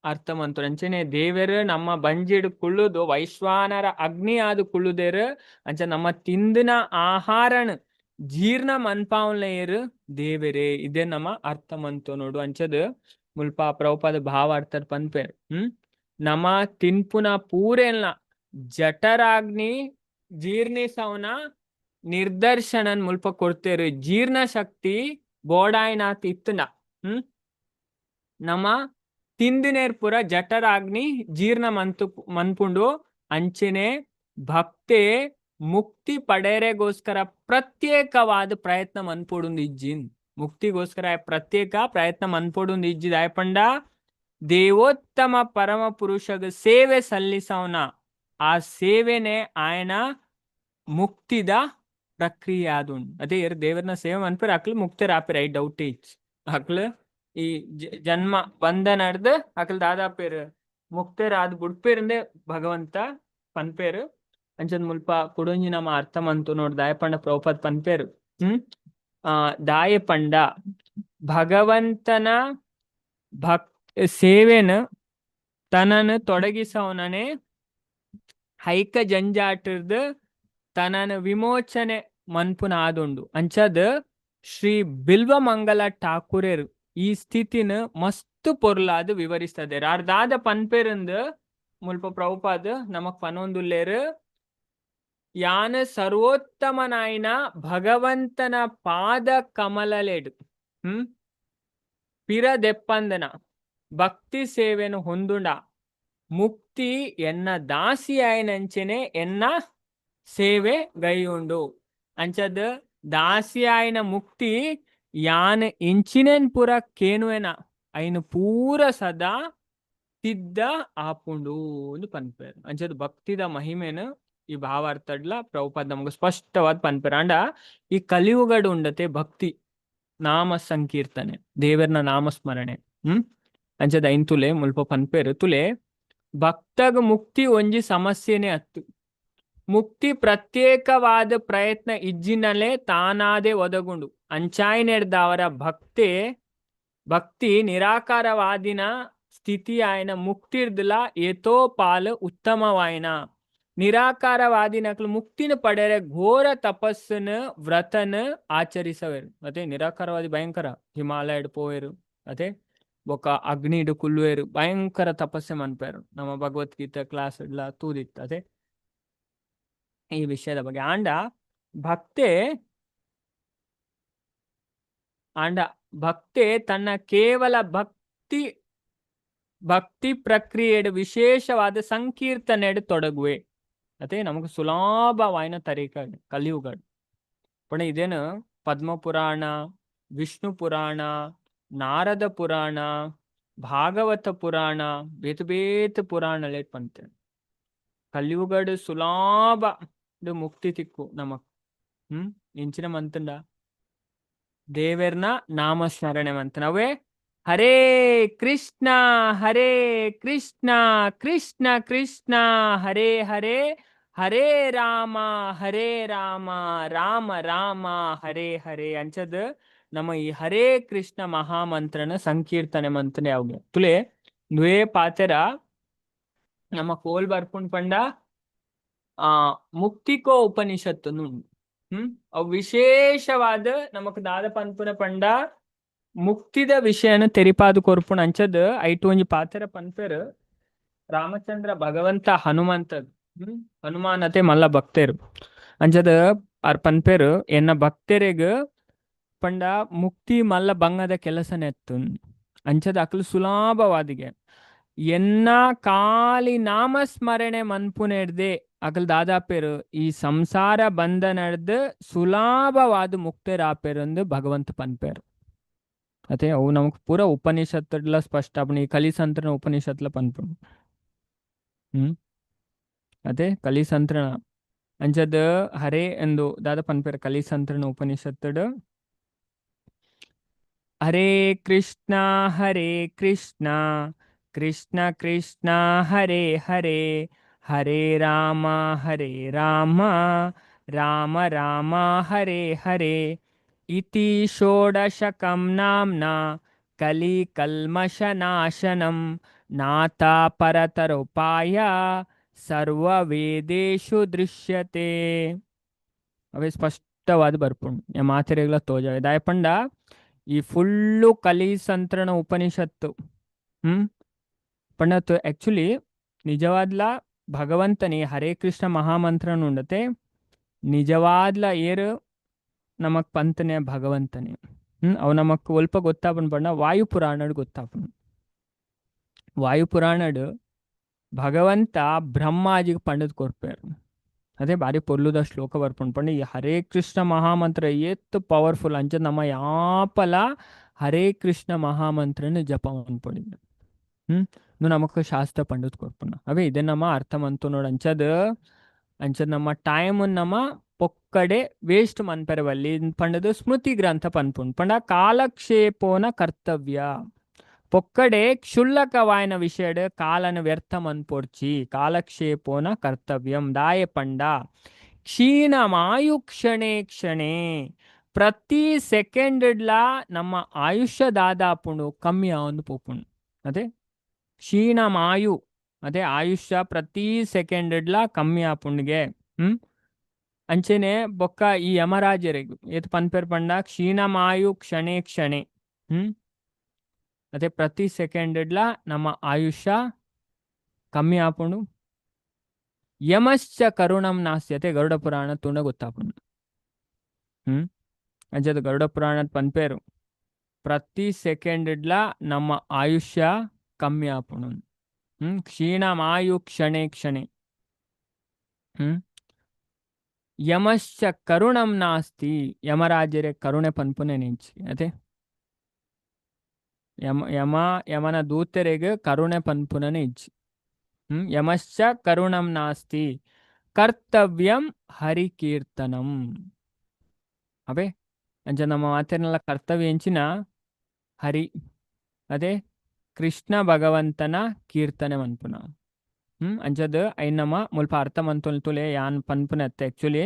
ಅರ್ಥ ಮಂತು. ಅಂಚನೆ ದೇವೆರ್ ನಮ್ಮ ಬಂಜಿಡ್ ಕುಳ್ಳುದು ವೈಶ್ವಾನರ ಅಗ್ನಿ ಆದ್ ಕುಳ್ಳುದೇರ್. ಅಂಚ ನಮ್ಮ ತಿಂದಿನ ಆಹಾರನ್ ಜೀರ್ಣ ಮನ್ಪಾವುಲೇರ್ ದೇವೆರೇ. ಇದೇ ನಮ್ಮ ಅರ್ಥ ಮಂತು ನೋಡು. ಅಂಚದ್ ಮುಲ್ಪ ಪ್ರಭುಪಾದ ಭಾವಾರ್ಥರ್ ಪನ್ಪೆರ್. ನಮ ತಿನ್ಪುನ ಪೂರೆಲ್ನ ಜಠರಾಗ್ನಿ ಜೀರ್ಣಿಸವನ ನಿರ್ದರ್ಶನನ್ ಮುಲ್ಪ ಕೊಡ್ತೇರು. ಜೀರ್ಣ ಶಕ್ತಿ ಬೋಡಾಯಿನಾತ್ ಇತ್ತುಂಡ ನಮ್ಮ ತಿಂದಿನೇರ್ ಪೂರ ಜಠರಾಗ್ನಿ ಜೀರ್ಣ ಮಂತು ಮನ್ಪುಂಡು. ಅಂಚನೆ ಭಕ್ತೆ ಮುಕ್ತಿ ಪಡೆಯರೆಗೋಸ್ಕರ ಪ್ರತ್ಯೇಕವಾದ ಪ್ರಯತ್ನ ಮನ್ಪೊಡುಂದು ಇಜ್ಜಿನ್. ಮುಕ್ತಿಗೋಸ್ಕರ ಪ್ರತ್ಯೇಕ ಪ್ರಯತ್ನ ಮನ್ಪೊಡುಂದು ಇಜ್ಜಿ. ದಾಯಪಂಡ ದೇವೋತ್ತಮ ಪರಮ ಪುರುಷಗ ಸೇವೆ ಸಲ್ಲಿಸವನ ಆ ಸೇವೆನೆ ಆಯನ ಮುಕ್ತಿದ ಪ್ರಕ್ರಿಯೆ ಆದುಂಡು. ಅದೇ ದೇವರನ ಸೇವೆ ಮನ್ಪೆರ್ ಅಕ್ಲು ಮುಕ್ತರ್ ಆಪೆರ್, I doubt ಇಚ್. ಅಕ್ಲು ಈ ಜನ್ಮ ಬಂಧನಡ್ದು ಅಕ್ಲು ದಾದಾಪೇರು ಮುಕ್ತರ್ ಆದ್ ಬುಡ್ಪೇರಂದೆ ಭಗವಂತ ಪನ್ಪೇರು. ಅಂಚದ ಮುಲ್ಪ ಕುಡೊಂಜಿ ನಮ್ಮ ಅರ್ಥ ಮಂತು ನೋಡ್. ದಾಯಪಂಡ ಪ್ರಭುಪಾದ್ ಪನ್ಪೇರು ದಾಯ ಪಂಡ ಭಗವಂತನ ಭಕ್ ಸೇವೆನ ತನನ್ ತೊಡಗಿಸವನನೆ ಹೈಕ ಜಂಜಾಟರ್ದು ತನನ ವಿಮೋಚನೆ ಮನ್ಪುನ ಆದುಂಡು. ಅಂಚಾದ್ ಶ್ರೀ ಬಿಲ್ವಮಂಗಲ ಠಾಕೂರೆರ್ ಈ ಸ್ಥಿತಿನ ಮಸ್ತ್ ಪೊರ್ಲಾದ್ ವಿವರಿಸ್ತದೆ. ಅರ್ದಾದ ಪನ್ಪೆರಂದ್ ಮುಲ್ಪ ಪ್ರಭುಪಾದ್ ನಮಕ್ ಪನೊಂದುಲ್ಲೇರ್. ಯಾನ್ ಸರ್ವೋತ್ತಮನಾಯಿನ ಭಗವಂತನ ಪಾದ ಕಮಲಲೆಡ್ ಪಿರ ದೆಪ್ಪಂದನ ಭಕ್ತಿ ಸೇವೆನು ಹೊಂದುಂಡ ಮುಕ್ತಿ ಎನ್ನ ದಾಸಿಯಾಯಿನಂಚೆನೆ ಎನ್ನ ಸೇವೆ ಗೈಯುಂಡು. ಅಂಚದ್ ದಾಸಿಯಾಯಿನ ಮುಕ್ತಿ ಯಾನ್ ಇಂಚಿನೆನ್ ಪೂರ ಕೇನುವೆನ ಐನು ಪೂರ ಸದಾ ಸಿದ್ಧ ಆಪುಂಡು ಅಂದ್ ಪನ್ಪೆರ್. ಅಂಚದ್ ಭಕ್ತಿದ ಮಹಿಮೆನ್ ಈ ಭಾವಾರ್ಥಡ್ಲ ಪ್ರಭುಪಾದ ನಮಗ್ ಸ್ಪಷ್ಟವಾದ್ ಪನ್ಪೆರ್. ಆಂಡ ಈ ಕಲಿಯುಗಡ್ ಉಂಡತೆ ಭಕ್ತಿ ನಾಮ ಸಂಕೀರ್ತನೆ, ದೇವೆರ್ನ ನಾಮಸ್ಮರಣೆ. ಅಂಚದ ಐನ್ ತುಲೆ ಮುಲ್ಪ ಪನ್ಪೆರ್. ತುಲೆ ಭಕ್ತಗ್ ಮುಕ್ತಿ ಒಂಜಿ ಸಮಸ್ಯೆನೆ ಅತ್ತು. ಮುಕ್ತಿ ಪ್ರತ್ಯೇಕವಾದ ಪ್ರಯತ್ನ ಇಜ್ಜಿನಲೇ ತಾನಾದೆ ಒದಗುಂಡು. ಅಂಚಾಯಿನೆಡ್ದಾವರ ಭಕ್ತೆ ಭಕ್ತಿ ನಿರಾಕಾರವಾದಿನ ಸ್ಥಿತಿ ಆಯನ ಮುಕ್ತಿರ್ದಲ ಏತೋ ಪಾಲು ಉತ್ತಮವಾಯಿನ. ನಿರಾಕಾರವಾದಿನಕ್ಲು ಮುಕ್ತಿನ ಪಡೆರೆ ಘೋರ ತಪಸ್ಸನ್ನು ವ್ರತನ ಆಚರಿಸವೇರು. ಅದೇ ನಿರಾಕಾರವಾದಿ ಭಯಂಕರ ಹಿಮಾಲಯಡ್ ಪೋವೇರು, ಅದೇ ಬೊಕ ಅಗ್ನಿಡ್ ಕುಲ್ಲುವೇರು, ಭಯಂಕರ ತಪಸ್ಸೆ ಮನ್ಪೇರು. ನಮ್ಮ ಭಗವದ್ಗೀತಾ ಕ್ಲಾಸ್ ಎಲ್ಲ ತೂದಿತ್ತು ಅದೇ ಈ ವಿಷಯದ ಬಗ್ಗೆ. ಆಂಡ ಭಕ್ತೆ ಆಂಡ ಭಕ್ತೆ ತನ್ನ ಕೇವಲ ಭಕ್ತಿ ಭಕ್ತಿ ಪ್ರಕ್ರಿಯೆಡ್ ವಿಶೇಷವಾದ ಸಂಕೀರ್ತನೆಡ್ ತೊಡಗುವೆ. ಅದೇ ನಮಗ್ ಸುಲಭವಾಯಿನ ತರೀಕ ಕಲಿಯುಗಡ್. ಪಂಡ ಇದೇನು ಪದ್ಮ ಪುರಾಣ, ವಿಷ್ಣು ಪುರಾಣ, ನಾರದ ಪುರಾಣ, ಭಾಗವತ ಪುರಾಣ, ಬೇತೆ ಬೇತೆ ಪುರಾಣಲೇಟ್ ಪಂತೆ. ಕಲಿಯುಗಡ್ ಸುಲಭ ಮುಕ್ತಿ ತಿಕ್ಕು ನಮಕ್. ಇಂಚಿನ ಮಂತುಂಡ ದೇವೆರ್ನ ನಾಮಸ್ಮರಣೆ ಮಂತನ ಅವೇ ಹರೇ ಕೃಷ್ಣ ಹರೇ ಕೃಷ್ಣ ಕೃಷ್ಣ ಕೃಷ್ಣ ಹರೇ ಹರೇ ಹರೇ ರಾಮ ಹರೇ ರಾಮ ರಾಮ ರಾಮ ಹರೇ ಹರೇ. ಅಂಚದ್ ನಮ್ಮ ಈ ಹರೇ ಕೃಷ್ಣ ಮಹಾಮಂತ್ರನ ಸಂಕೀರ್ತನೆ ಮಂತ್ರನೆ ಯಾವ್ಗೆ ತುಲೆ ದ್ವೇ ಪಾತೆರ ನಮ್ಮ ಕೋಲ್ ಬರ್ಪುಂಡ್ ಪಂಡ ಆ ಮುಕ್ತಿಕೋ ಉಪನಿಷತ್ತು ಅವು ವಿಶೇಷವಾದ ನಮಕ್ ದಾದ ಪನ್ಪುನ ಪಂಡ ಮುಕ್ತಿದ ವಿಷಯನ ತೆರಿಪಾದು ಕೊರ್ಪುಣ. ಅಂಚದ್ ಐಟು ಒಂಜಿ ಪಾತೆರ ಪನ್ಪೆರ್ ರಾಮಚಂದ್ರ ಭಗವಂತ ಹನುಮಂತ ಹನುಮಾನತೆ ಮಲ್ಲ ಭಕ್ತೆರ್. ಅಂಚದ್ ಆರ್ ಪನ್ಪೆರ್ ಎನ್ನ ಭಕ್ತೆರೆಗ್ ಪಂಡ ಮುಕ್ತಿ ಮಲ್ಲ ಬಂಗದ ಕೆಲಸನೆತ್ತು. ಅಂಚದ ಅಕ್ಲು ಸುಲಭವಾದಿಗೆ ಎನ್ನ ಕಾಲಿ ನಾಮಸ್ಮರಣೆ ಮನ್ಪುನೆಡ್ದೆ ಅಕಲ್ ದಾದಾಪೆರು ಈ ಸಂಸಾರ ಬಂಧನಡ್ದು ಸುಲಭವಾದ ಮುಕ್ತರಾಪೆರಂದು ಭಗವಂತ ಪನ್ಪೆರ್. ಅದೇ ಅವು ನಮಕ್ ಪೂರ ಉಪನಿಷತ್ಲ ಸ್ಪಷ್ಟ ಆಪುಂಡು. ಈ ಕಲಿಸಂತ್ರನ ಉಪನಿಷತ್ಲ ಪನ್ಪುಂಡು. ಅದೇ ಕಲಿಸಂತ್ರನ ಅಂಚದ್ ಹರೇ ಎಂದು ದಾದ ಪನ್ಪೆರ್ ಕಲಿಸಂತ್ರನ ಉಪನಿಷತ್ತುಡ್ ಹರೇ ಕೃಷ್ಣ ಹರೇ ಕೃಷ್ಣ ಕೃಷ್ಣ ಕೃಷ್ಣ ಹರೇ ಹರೇ ಹರೇ ರಾಮ ಹರೇ ರಾಮ ರಾಮ ರಾಮ ಹರೇ ಹರೇ ಇತಿ ಷೋಡಶಕಂ ನಾಮ್ನಾ ಕಲಿ ಕಲ್ಮಷನಾಶನಂ ನಾಥ ಪರತರೋಪಾಯ ಸರ್ವವೇದೇಶು ದೃಶ್ಯತೆ. ಅವೇ ಸ್ಪಷ್ಟವಾದ ಬರ್ಪುಂಡು ಮಾತೆರೆಗ್ಲ ತೋಜಾವೆ. ದಾಯೆ ಪಂಡ ಈ ಫುಲ್ಲು ಕಲಿ ಸಂತ್ರಣ ಉಪನಿಷತ್ತು ಪಂಡ ಆಕ್ಚುಲಿ ನಿಜವಾದ್ಲ ಭಗವಂತನಿ ಹರೇ ಕೃಷ್ಣ ಮಹಾಮಂತ್ರನ ಉಂಡತೆ ನಿಜವಾದ್ಲ ಏರು ನಮಕ್ ಪಂತನೆ ಭಗವಂತನೇ. ಅವು ನಮಕ್ ಒಲ್ಪ ಗೊತ್ತಾಪುಂಡು ಪಂಡ ವಾಯುಪುರಾಣಡ್ ಗೊತ್ತಾಪುಂಡು. ವಾಯುಪುರಾಣಡ್ ಭಗವಂತ ಬ್ರಹ್ಮಾಜಿಗ್ ಪಂಡದ್ ಕೊರ್ಪೆರ್. ಅದೇ ಬಾರಿ ಪೊರ್ಲುದ ಶ್ಲೋಕ ಬರ್ಪುಂಡು. ಪಂಡ ಈ ಹರೇ ಕೃಷ್ಣ ಮಹಾಮಂತ್ರ ಏತ್ ಪವರ್ಫುಲ್ ಅಂಚ ನಮ್ಮ ಯಾಪಲ ಹರೇ ಕೃಷ್ಣ ಮಹಾಮಂತ್ರನ ಜಪ ಮನ್ಪೊಡು. ನಮಕ್ ಶಾಸ್ತ್ರ ಪಂಡದ್ ಕೊರ್ಪುನ ಅವೇ ಇದೆ ನಮ್ಮ ಅರ್ಥ ಮಂತು ನೋಡ್. ಅಂಚದ್ ಅಂಚದ್ ನಮ್ಮ ಟೈಮ್ ನಮ್ಮ ಪೊಕ್ಕಡೆ ವೇಸ್ಟ್ ಮನ್ಪೆರೆ ಬಲ್ಲಿ ಪಂಡದು ಸ್ಮೃತಿ ಗ್ರಂಥ ಪನ್ಪುಂಡು. ಪಂಡ ಕಾಲಕ್ಷೇಪೋನ ಕರ್ತವ್ಯ ಪೊಕ್ಕಡೆ ಕ್ಷುಲ್ಲಕವಾಯಿನ ವಿಷಯಡ್ ಕಾಲನ ವ್ಯರ್ಥ ಮನ್ಪೊಡ್ಚಿ. ಕಾಲಕ್ಷೇಪೋನ ಕರ್ತವ್ಯಂ ದಾಯೆ ಪಂಡ ಕ್ಷೀಣಮಾಯು ಕ್ಷಣೇ ಕ್ಷಣೇ ಪ್ರತಿ ಸೆಕೆಂಡ್ಲ ನಮ್ಮ ಆಯುಷ್ಯ ದಾದಾಪುಂಡು ಕಮ್ಮಿ ಆವೊಂದು ಪೋಪುಂಡು. ಅದೇ ಕ್ಷೀಣಮಾಯು ಅದೇ ಆಯುಷ್ಯ ಪ್ರತಿ ಸೆಕೆಂಡ್ಲ ಕಮ್ಮಿ ಆಪುಂಡುಗೆ. ಅಂಚೆನೆ ಬೊಕ್ಕ ಈ ಯಮರಾಜೆರೆಗ್ ಏತ್ ಪನ್ಪೆರ್ ಪಂಡ ಕ್ಷೀಣಮಾಯು ಕ್ಷಣೇ ಕ್ಷಣೆ. ಹ್ಮ್ ಅದೇ ಪ್ರತಿ ಸೆಕೆಂಡ್ಲ ನಮ್ಮ ಆಯುಷ್ಯ ಕಮ್ಮಿ ಆಪುಂಡು. ಯಮಶ್ಚ ಕರುಣಂ ನಾಸ್ತಿ ಗರುಡ ಪುರಾಣ ತೂಂಡ ಗೊತ್ತಾಪುಂಡು. ಅಂಚದ ಗರುಡ ಪುರಾಣ ಪನ್ಪೇರು ಪ್ರತಿ ಸೆಕೆಂಡ್ಲ ನಮ್ಮ ಆಯುಷ್ಯ ಕಮ್ಮಿ ಆಪುಂಡು. ಕ್ಷೀಣಮಾಯು ಕ್ಷಣೇ ಕ್ಷಣೆ. ಯಮಶ್ಚ ಕರುಣಂ ನಾಸ್ತಿ ಯಮರಾಜರೇ ಕರುಣೆ ಪನ್ಪುನೆ ನಿಂಚಿ ಅದೇ ಯಮ ಯಮ ಯಮನ ದೂತರೆಗ್ ಕರುಣೆ ಪನ್ಪುನನೆ ಇಜ್ಜಿ. ಯಮಶ್ಚ ಕರುಣಂ ನಾಸ್ತಿ ಕರ್ತವ್ಯಂ ಹರಿಕೀರ್ತನಂ. ಅವೇ ಅಂಚ ನಮ್ಮ ಮಾತೆರ್ನಲ ಕರ್ತವ್ಯ ಎಂಚಿನ ಹರಿ ಅದೇ ಕೃಷ್ಣ ಭಗವಂತನ ಕೀರ್ತನೆ ಮನ್ಪುನ. ಅಂಚದ್ ಐನ್ ನಮ ಮುಲ್ಪ ಅರ್ಥ ಮಂತೊಂದು ತುಲೆ ಯಾನ್ ಪನ್ಪುನ ಅತ್ತೆ ಆಕ್ಚುಲಿ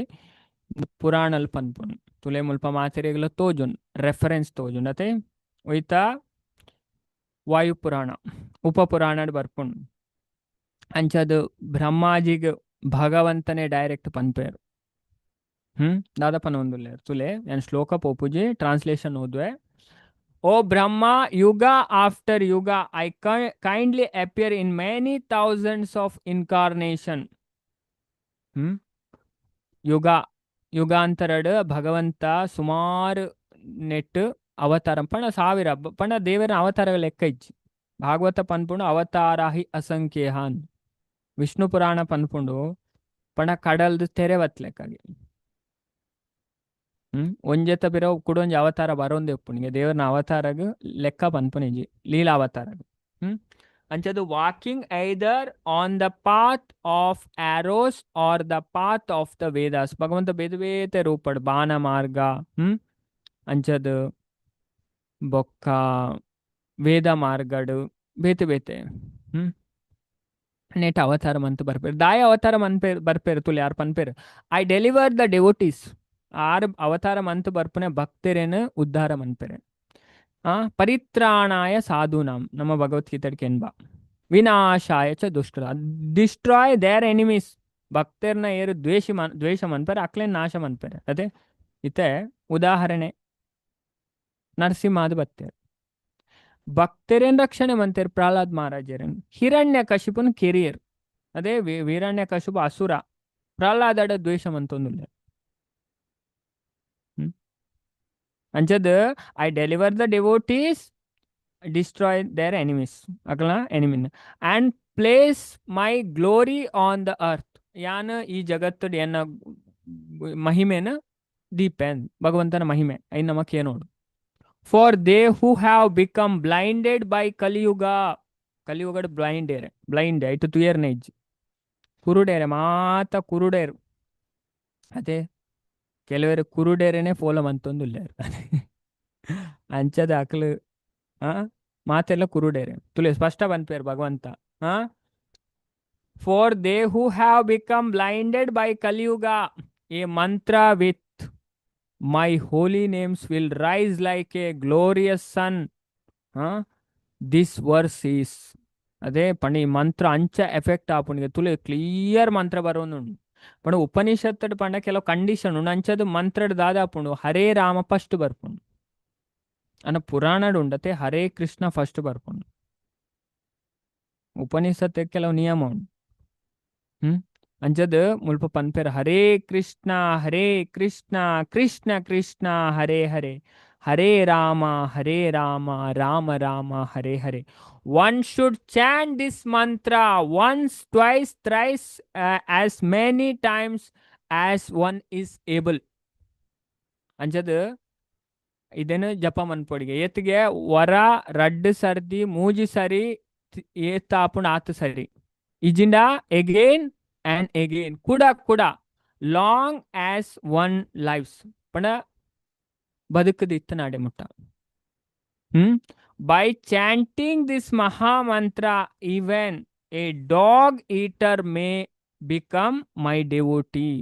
ಪುರಾಣಲ್ ಪನ್ಪುನ್ ತುಲೆ ಮುಲ್ಪ ಮಾತೆರೆಗ್ಲ ತೋಜುನ್ ರೆಫರೆನ್ಸ್ ತೋಜುನ್ ಅತೆ ಒಯ್ತ ವಾಯು ಪುರಾಣ ಉಪ ಪುರಾಣಡ್ ಬರ್ಪುನ್. ಅಂಚದ್ ಬ್ರಹ್ಮಾಜಿಗ್ ಭಗವಂತನೇ ಡೈರೆಕ್ಟ್ ಪನ್ಪೇರು. ದಾದ ಪನೊಂದುಲ್ಲೆರ್ ತುಲೆ ಯಾನ್ ಶ್ಲೋಕ ಪೋಪುಜಿ translation ಓದುವೆ. O Brahma, yuga after yuga, I kindly appear in many thousands of incarnation. ಯುಗ ಯುಗಾಂತರಡ್ ಭಗವಂತ ಸುಮಾರು ನೆಟ್ ಅವತಾರ ಪಂಡ ಸಾವಿರ ಪಂಡ ದೇವರ ಅವತಾರ ಲೆಕ್ಕ ಇಜ್ಜಿ. ಭಾಗವತ ಪನ್ಪುಂಡು ಅವತಾರ ಹಿ ಅಸಂಖ್ಯೇಹಾನ್. ವಿಷ್ಣು ಪುರಾಣ ಪನ್ಪುಂಡು ಪಂಡ ಕಡಲ್ದು ತೆರೆ ಲೆಕ್ಕಾಗಿ. ಒಂಜೆತ ಪಿರವು ಕುಡೊಂಜಿ ಅವತಾರ ಬರೋಂದೆ ಉಪ್ಪುಂಡು. ದೇವರನ ಅವತಾರಗ್ ಲೆಕ್ಕ ಪನ್ಪುನಿಜಿ ಲೀಲಾ ಅವತಾರಗ್. ಅಂಚದು walking either on the path of arrows or the path of the Vedas. ಭಗವಂತ ಬೇತೆ ಬೇತೆ ರೂಪಡ್ ಬಾಣ ಮಾರ್ಗ ಅಂಚದು ಬೊಕ್ಕ ವೇದ ಮಾರ್ಗಡು ಬೇತೆ ಬೇತೆ ನೆಟ್ ಅವತಾರ ಮಂತ್ ಬರ್ಪೇರು ದಾಯ ಅವತಾರ ಮನ್ಪೇರ್ ಬರ್ಪೇರು ತುಲೆ ಯಾರು ಪನ್ಪೇರು. I deliver the devotees. R ಅವತಾರ ಮಂತ್ ಬರ್ಪುನೆ ಭಕ್ತರೇನು ಉದ್ಧಾರ ಮನ್ಪೆರೆ. ಆ ಪರಿತ್ರಾಣಾಯ ಸಾಧೂನಾಂ ನಮ್ಮ ಭಗವದ್ಗೀತೆ ಕೆನ್ಬ ವಿನಾಶಾಯ ಚ ದುಷ್ಟ ಡಿಸ್ಟ್ರಾಯ್ there enemies. ಭಕ್ತರ್ನ ಏರು ದ್ವೇಷ ಮನ್ ದ್ವೇಷ ಮನ್ಪೆರೆ ಅಕ್ಲೇನ್ ನಾಶ ಮನ್ಪೆರೆ. ಅದೇ ಇತ್ತೆ ಉದಾಹರಣೆ ನರಸಿಂಹಾದ ಬತ್ತೇರು ಭಕ್ತರೇನ್ ರಕ್ಷಣೆ ಮಂತೇರು ಪ್ರಹ್ಲಾದ್ ಮಹಾರಾಜರೇನ್ ಹಿರಣ್ಯ ಕಶಿಪುನ್ ಕೆರಿಯರ್. ಅದೇ ವೀರಣ್ಯ ಕಶಿಪು ಅಸುರ ಪ್ರಹ್ಲಾದಡ ದ್ವೇಷ ಮಂತೊಂದುಲ್ಲೆ. ಅಂಚದ್ I deliver the devotees destroy their enemies ಅಕಲ್ನ ಎನಿಮಿನ್ and place my glory on the earth. ಯಾನ್ ಈ ಜಗತ್ತು ಎನ್ನ ಮಹಿಮೆನ ದೀಪೆನ್ ಭಗವಂತನ ಮಹಿಮೆ ಐನ್ ನಮಕ್ ಏನೋಡು. For they who have become blinded by Kaliyuga. ಕಲಿಯುಗಡ್ blind ಏರೆ ಬ್ಲೈಂಡ್ ಐಟು ತುಯರ್ನೆ ಇಜ್ಜಿ ಕುರುಡೇರೆ ಮಾತ ಕುರುಡೇರು. ಅದೇ ಕೆಲವರು ಕುರುಡೇರೆನೆ ಫೋಲೋ ಮಂತೊಂದುಲ್ಲೆರ್ ಅಂಚದ ಅಕ್ಲು ಆ ಮಾತೆಲ್ಲ ಕುರುಡೇರೆ ತುಲೆ ಸ್ಪಷ್ಟ ಪನ್ಪೇರು ಭಗವಂತ. ಆ for they who have become blinded by Kaliyuga a mantra with my holy names will rise like a glorious sun. This verse is ಅದೇ ಪಂಡ ಈ ಮಂತ್ರ ಅಂಚ ಎಫೆಕ್ಟ್ ಆಪುಂಡು ತುಲೆ ಕ್ಲಿಯರ್ ಮಂತ್ರ ಬರೋನುಂಡು. ಪಂಡ ಉಪನಿಷತ್ತು ಪಂಡ ಕೆಲವು ಕಂಡೀಷನ್ ಉಂಡು ಅಂಚದ ಮಂತ್ರಡ್ ದಾದ ಆಪುಂಡು ಹರೇ ರಾಮ ಫಸ್ಟ್ ಬರ್ಪುಂಡು. ಅನ್ನ ಪುರಾಣಡ್ ಉಂಡತೆ ಹರೇ ಕೃಷ್ಣ ಫಸ್ಟ್ ಬರ್ಪುಂಡು. ಉಪನಿಷತ್ ಕೆಲವು ನಿಯಮ ಉಂಡು. ಅಂಚದ್ ಮುಲ್ಪ ಪನ್ಪೆರ್ Hare Krishna Hare Krishna Krishna Krishna Hare Hare Hare Rama Hare Rama Rama Rama Hare Hare. One should chant this mantra once, twice, thrice, as many times as one is able. ಅಂಚದ್ ಇದೇನು ಜಪ ಮನ್ಪೊಡಿಗೆ ಏತ್ಗೆ ವರ ರಡ್ಡ್ ಸರ್ದಿ ಮೂಜಿ ಸರಿ ಏತ್ ಆಪುಂಡು ಆತ್ ಸರಿ ಇಜಿಂಡ ಎಗೇನ್ ಅಂಡ್ ಎಗೇನ್ ಕುಡ ಕುಡ ಲಾಂಗ್ ಆಸ್ ಒನ್ ಲೈಫ್ಸ್ ಪಂಡ ಬದುಕುದು ಇತ್ತನಾಡೆ ಮುಟ್ಟ. By chanting this mahamantra even a dog eater may become my devotee.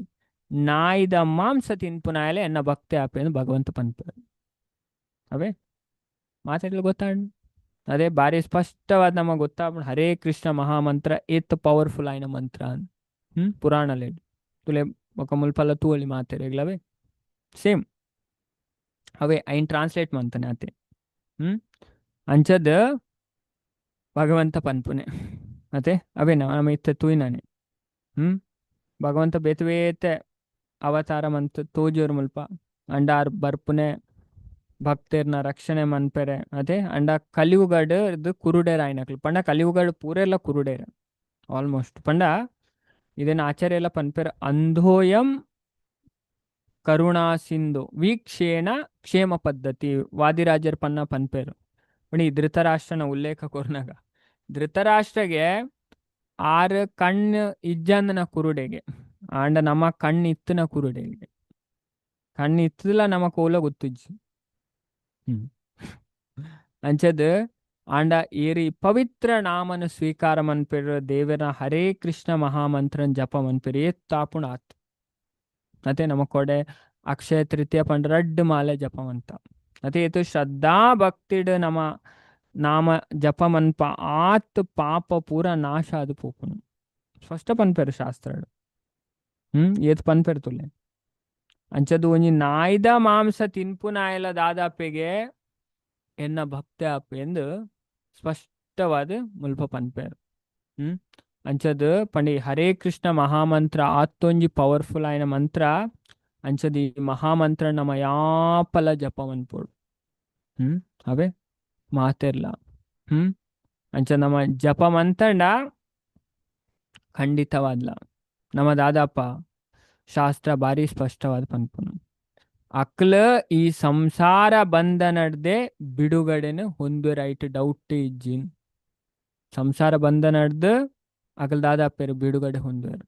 ನಾಯಿದ ಮಾಂಸ ತಿನ್ಪುನಾಯಲೆ ಎನ್ನ ಭಕ್ತಿ ಆಪೇನು ಭಗವಂತ ಪನ್ಪೆ. ಅವೇ ಮಾತಾಡ್ಲಿ ಗೊತ್ತಾಡ್ ಅದೇ ಬಾರಿ ಸ್ಪಷ್ಟವಾದ ನಮಗೆ ಗೊತ್ತಾಗ್ಬಿಡು ಹರೇ ಕೃಷ್ಣ ಮಹಾಮಂತ್ರ ಏತ್ ಪವರ್ಫುಲ್ ಆಯ್ನ ಮಂತ್ರ ಪುರಾಣಲೆ ತುಲೆ ಬೊಕ ಮುಲ್ಪಲ ತೂವೊಲಿ ಮಾತೆರೆಗ್ಲವೆ ಸೇಮ್ ಅವೇ ಐನ್ ಟ್ರಾನ್ಸ್ಲೇಟ್ ಮಂತನೆ ಅತೆ. ಹ್ಮ್ ಅಂಚದ್ ಭಗವಂತ ಪನ್ಪುನೆ ಅತೆ. ಅವೇ ನಮ ಇತ್ತೆ ತೂಯಿನಾನೆ. ಹ್ಮ್ ಭಗವಂತ ಬೇತೆ ಬೇತೆ ಅವತಾರ ಮಂತ್ ತೋಜೋರು ಮುಲ್ಪ. ಅಂಡಾರ್ ಬರ್ಪುನೆ ಭಕ್ತೆರ್ನ ರಕ್ಷಣೆ ಮನ್ಪೆರೆ ಅದೇ. ಅಂಡ ಕಲಿಯುಗಡ್ ಇದು ಕುರುಡೇರ ಆಯ್ನಕ್ಲು ಪಂಡ ಕಲಿಯುಗಡ್ ಪೂರೆಲ್ಲ ಕುರುಡೇರ ಆಲ್ಮೋಸ್ಟ್. ಪಂಡ ಇದನ್ನ ಆಚಾರ್ಯ ಎಲ್ಲ ಪನ್ಪೆರ್ ಅಂಧೋಯಂ ಕರುಣಾ ಸಿಂಧು ವೀಕ್ಷೇಣ ಕ್ಷೇಮ ಪದ್ಧತಿ ವಾದಿರಾಜರ್ ಪನ್ನ ಪನ್ಪೆರು. ಪಂಡ ಈ ಧೃತರಾಷ್ಟ್ರನ ಉಲ್ಲೇಖ ಕೊರ್ನಾಗ ಧೃತರಾಷ್ಟ್ರಗೆ ಆರು ಕಣ್ಣು ಇಜ್ಜಂದನ ಕುರುಡೆಗೆ ಆಂಡ ನಮ್ಮ ಕಣ್ಣು ಇತ್ತನ ಕುರುಡೆಗೆ ಕಣ್ಣು ಇತ್ತಲ್ಲ ನಮ್ಮ ಕೋಲ ಗೊತ್ತುಜ್ಜಿ. ಹ್ಮ್ ಅಂಚದ್ ಆಂಡ ಏರಿ ಪವಿತ್ರ ನಾಮನ ಸ್ವೀಕಾರ ಮನ್ಪೆರ್ ದೇವರ ಹರೇ ಕೃಷ್ಣ ಮಹಾಮಂತ್ರನ್ ಜಪ ಮನ್ಪೆರ್ ಏತ್ ತಾಪುಣ ಆತ್. ಅತೆ ನಮ್ಮ ಕೊಡೆ ಅಕ್ಷಯ ತೃತೀಯ ಪಂಡ ರಡ್ಡ್ ಮಾಲೆ ಜಪ ಮಂತ. ಅತೆ ಏತು ಶ್ರದ್ಧಾ ಭಕ್ತಿಡ್ ನಮ ನಾಮ ಜಪ ಮನ್ಪ ಆತ್ ಪಾಪ ಪೂರ ನಾಶ ಅದು ಪೋಪುನು. ಸ್ಪಷ್ಟ ಪನ್ಪೆರ್ ಶಾಸ್ತ್ರಡ್. ಏತ್ ಪನ್ಪೆರ್ ತುಲೆ. ಅಂಚದು ಒಂಜಿ ನಾಯ್ದ ಮಾಂಸ ತಿನ್ಪುನಾಯಲ ದಾದಾಪೆಗೆ ಎನ್ನ ಭಕ್ತೆ ಆಪೆ ಎಂದು ಸ್ಪಷ್ಟವಾದ ಮುಲ್ಪ ಪನ್ಪೆರ್. ಹ್ಮ್ ಅಂಚದ್ ಪಂಡಿ ಹರೇ ಕೃಷ್ಣ ಮಹಾಮಂತ್ರ ಆತ್ತೊಂಜಿ ಪವರ್ಫುಲ್ ಆಯ್ನ ಮಂತ್ರ. ಅಂಚದ್ ಈ ಮಹಾಮಂತ್ರ ನಮ ಯಾಪಲ ಜಪ ಮನ್ಪೊಡು. ಅವೇ ಮಾತೆರ್ಲ. ಅಂಚ ನಮ್ಮ ಜಪ ಮಂತಂಡ ಖಂಡಿತವಾದ್ಲ ನಮ್ಮ ದಾದಾಪ ಶಾಸ್ತ್ರ ಬಾರಿ ಸ್ಪಷ್ಟವಾದ ಪನ್ಪುನು. ಅಕ್ಲ ಈ ಸಂಸಾರ ಬಂಧನಡ್ದೆ ಬಿಡುಗಡೆನು ಹೊಂದು ರೈಟ್ ಡೌಟ್ ಇಜ್ಜಿ. ಸಂಸಾರ ಬಂಧನಡ್ದು ಅಕಲ್ ದಾದಾಪೆರು ಬಿಡುಗಡೆ ಹೊಂದುವೆರು.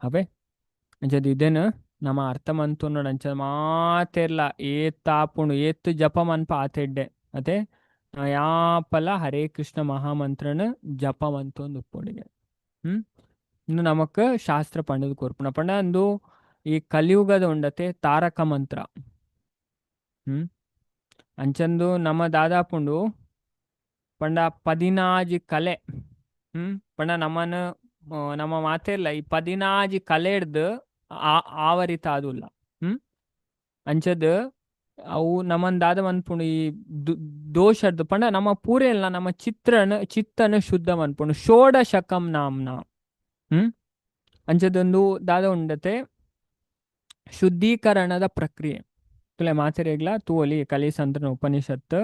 ಅವೇ ಅಂಚದ ಇದೇನು ನಮ್ಮ ಅರ್ಥ ಮಂತೊನೊಡು. ಅಂಚ ಮಾತೆರ್ಲ ಏತ್ ಆಪುಂಡು ಏತ್ ಜಪ ಮನ್ಪ ಆತೆಡ್ಡೆ. ಅತೆ ಯಾಪಲ ಹರೇ ಕೃಷ್ಣ ಮಹಾಮಂತ್ರನ ಜಪ ಮಂತೊಂದು ಉಪ್ಪೊಡಿಗೆ. ಇನ್ನು ನಮಕ್ ಶಾಸ್ತ್ರ ಪಂಡದು ಕೊರ್ಪುಣ ಪಂಡ ಅಂದು ಈ ಕಲಿಯುಗದ ಉಂಡತೆ ತಾರಕ ಮಂತ್ರ. ಅಂಚಂದು ನಮ್ಮ ದಾದಾಪುಂಡು ಪಂಡ ಪದಿನಾಜಿ ಕಲೆ. ಪಂಡ ನಮನ ನಮ್ಮ ಮಾತೆಲ್ಲ ಈ ಪದಿನಾಜಿ ಕಲೆ ಹಿಡ್ದು ಆವರಿತ ಆದುಲ್ಲ. ಅಂಚದ್ ಅವು ನಮನ್ ದಾದ ಮನ್ಪುಂಡು ಈ ದೋಷರ್ದು ಪಂಡ ನಮ್ಮ ಪೂರೆಲ್ಲ ನಮ್ಮ ಚಿತ್ರನ ಚಿತ್ತನ ಶುದ್ಧ ಮನ್ಪುಂಡು ಷೋಡಶಕಂ ನಾಮ್ನ. ಅಂಚದೊಂದು ದಾದ ಉಂಡತೆ ಶುದ್ಧೀಕರಣದ ಪ್ರಕ್ರಿಯೆ. ತುಲೆ ಮಾತೆರೆಗ್ಲ ತೂವೊಲಿ ಕಲಿಸಂತ್ರನ ಉಪನಿಷತ್ತು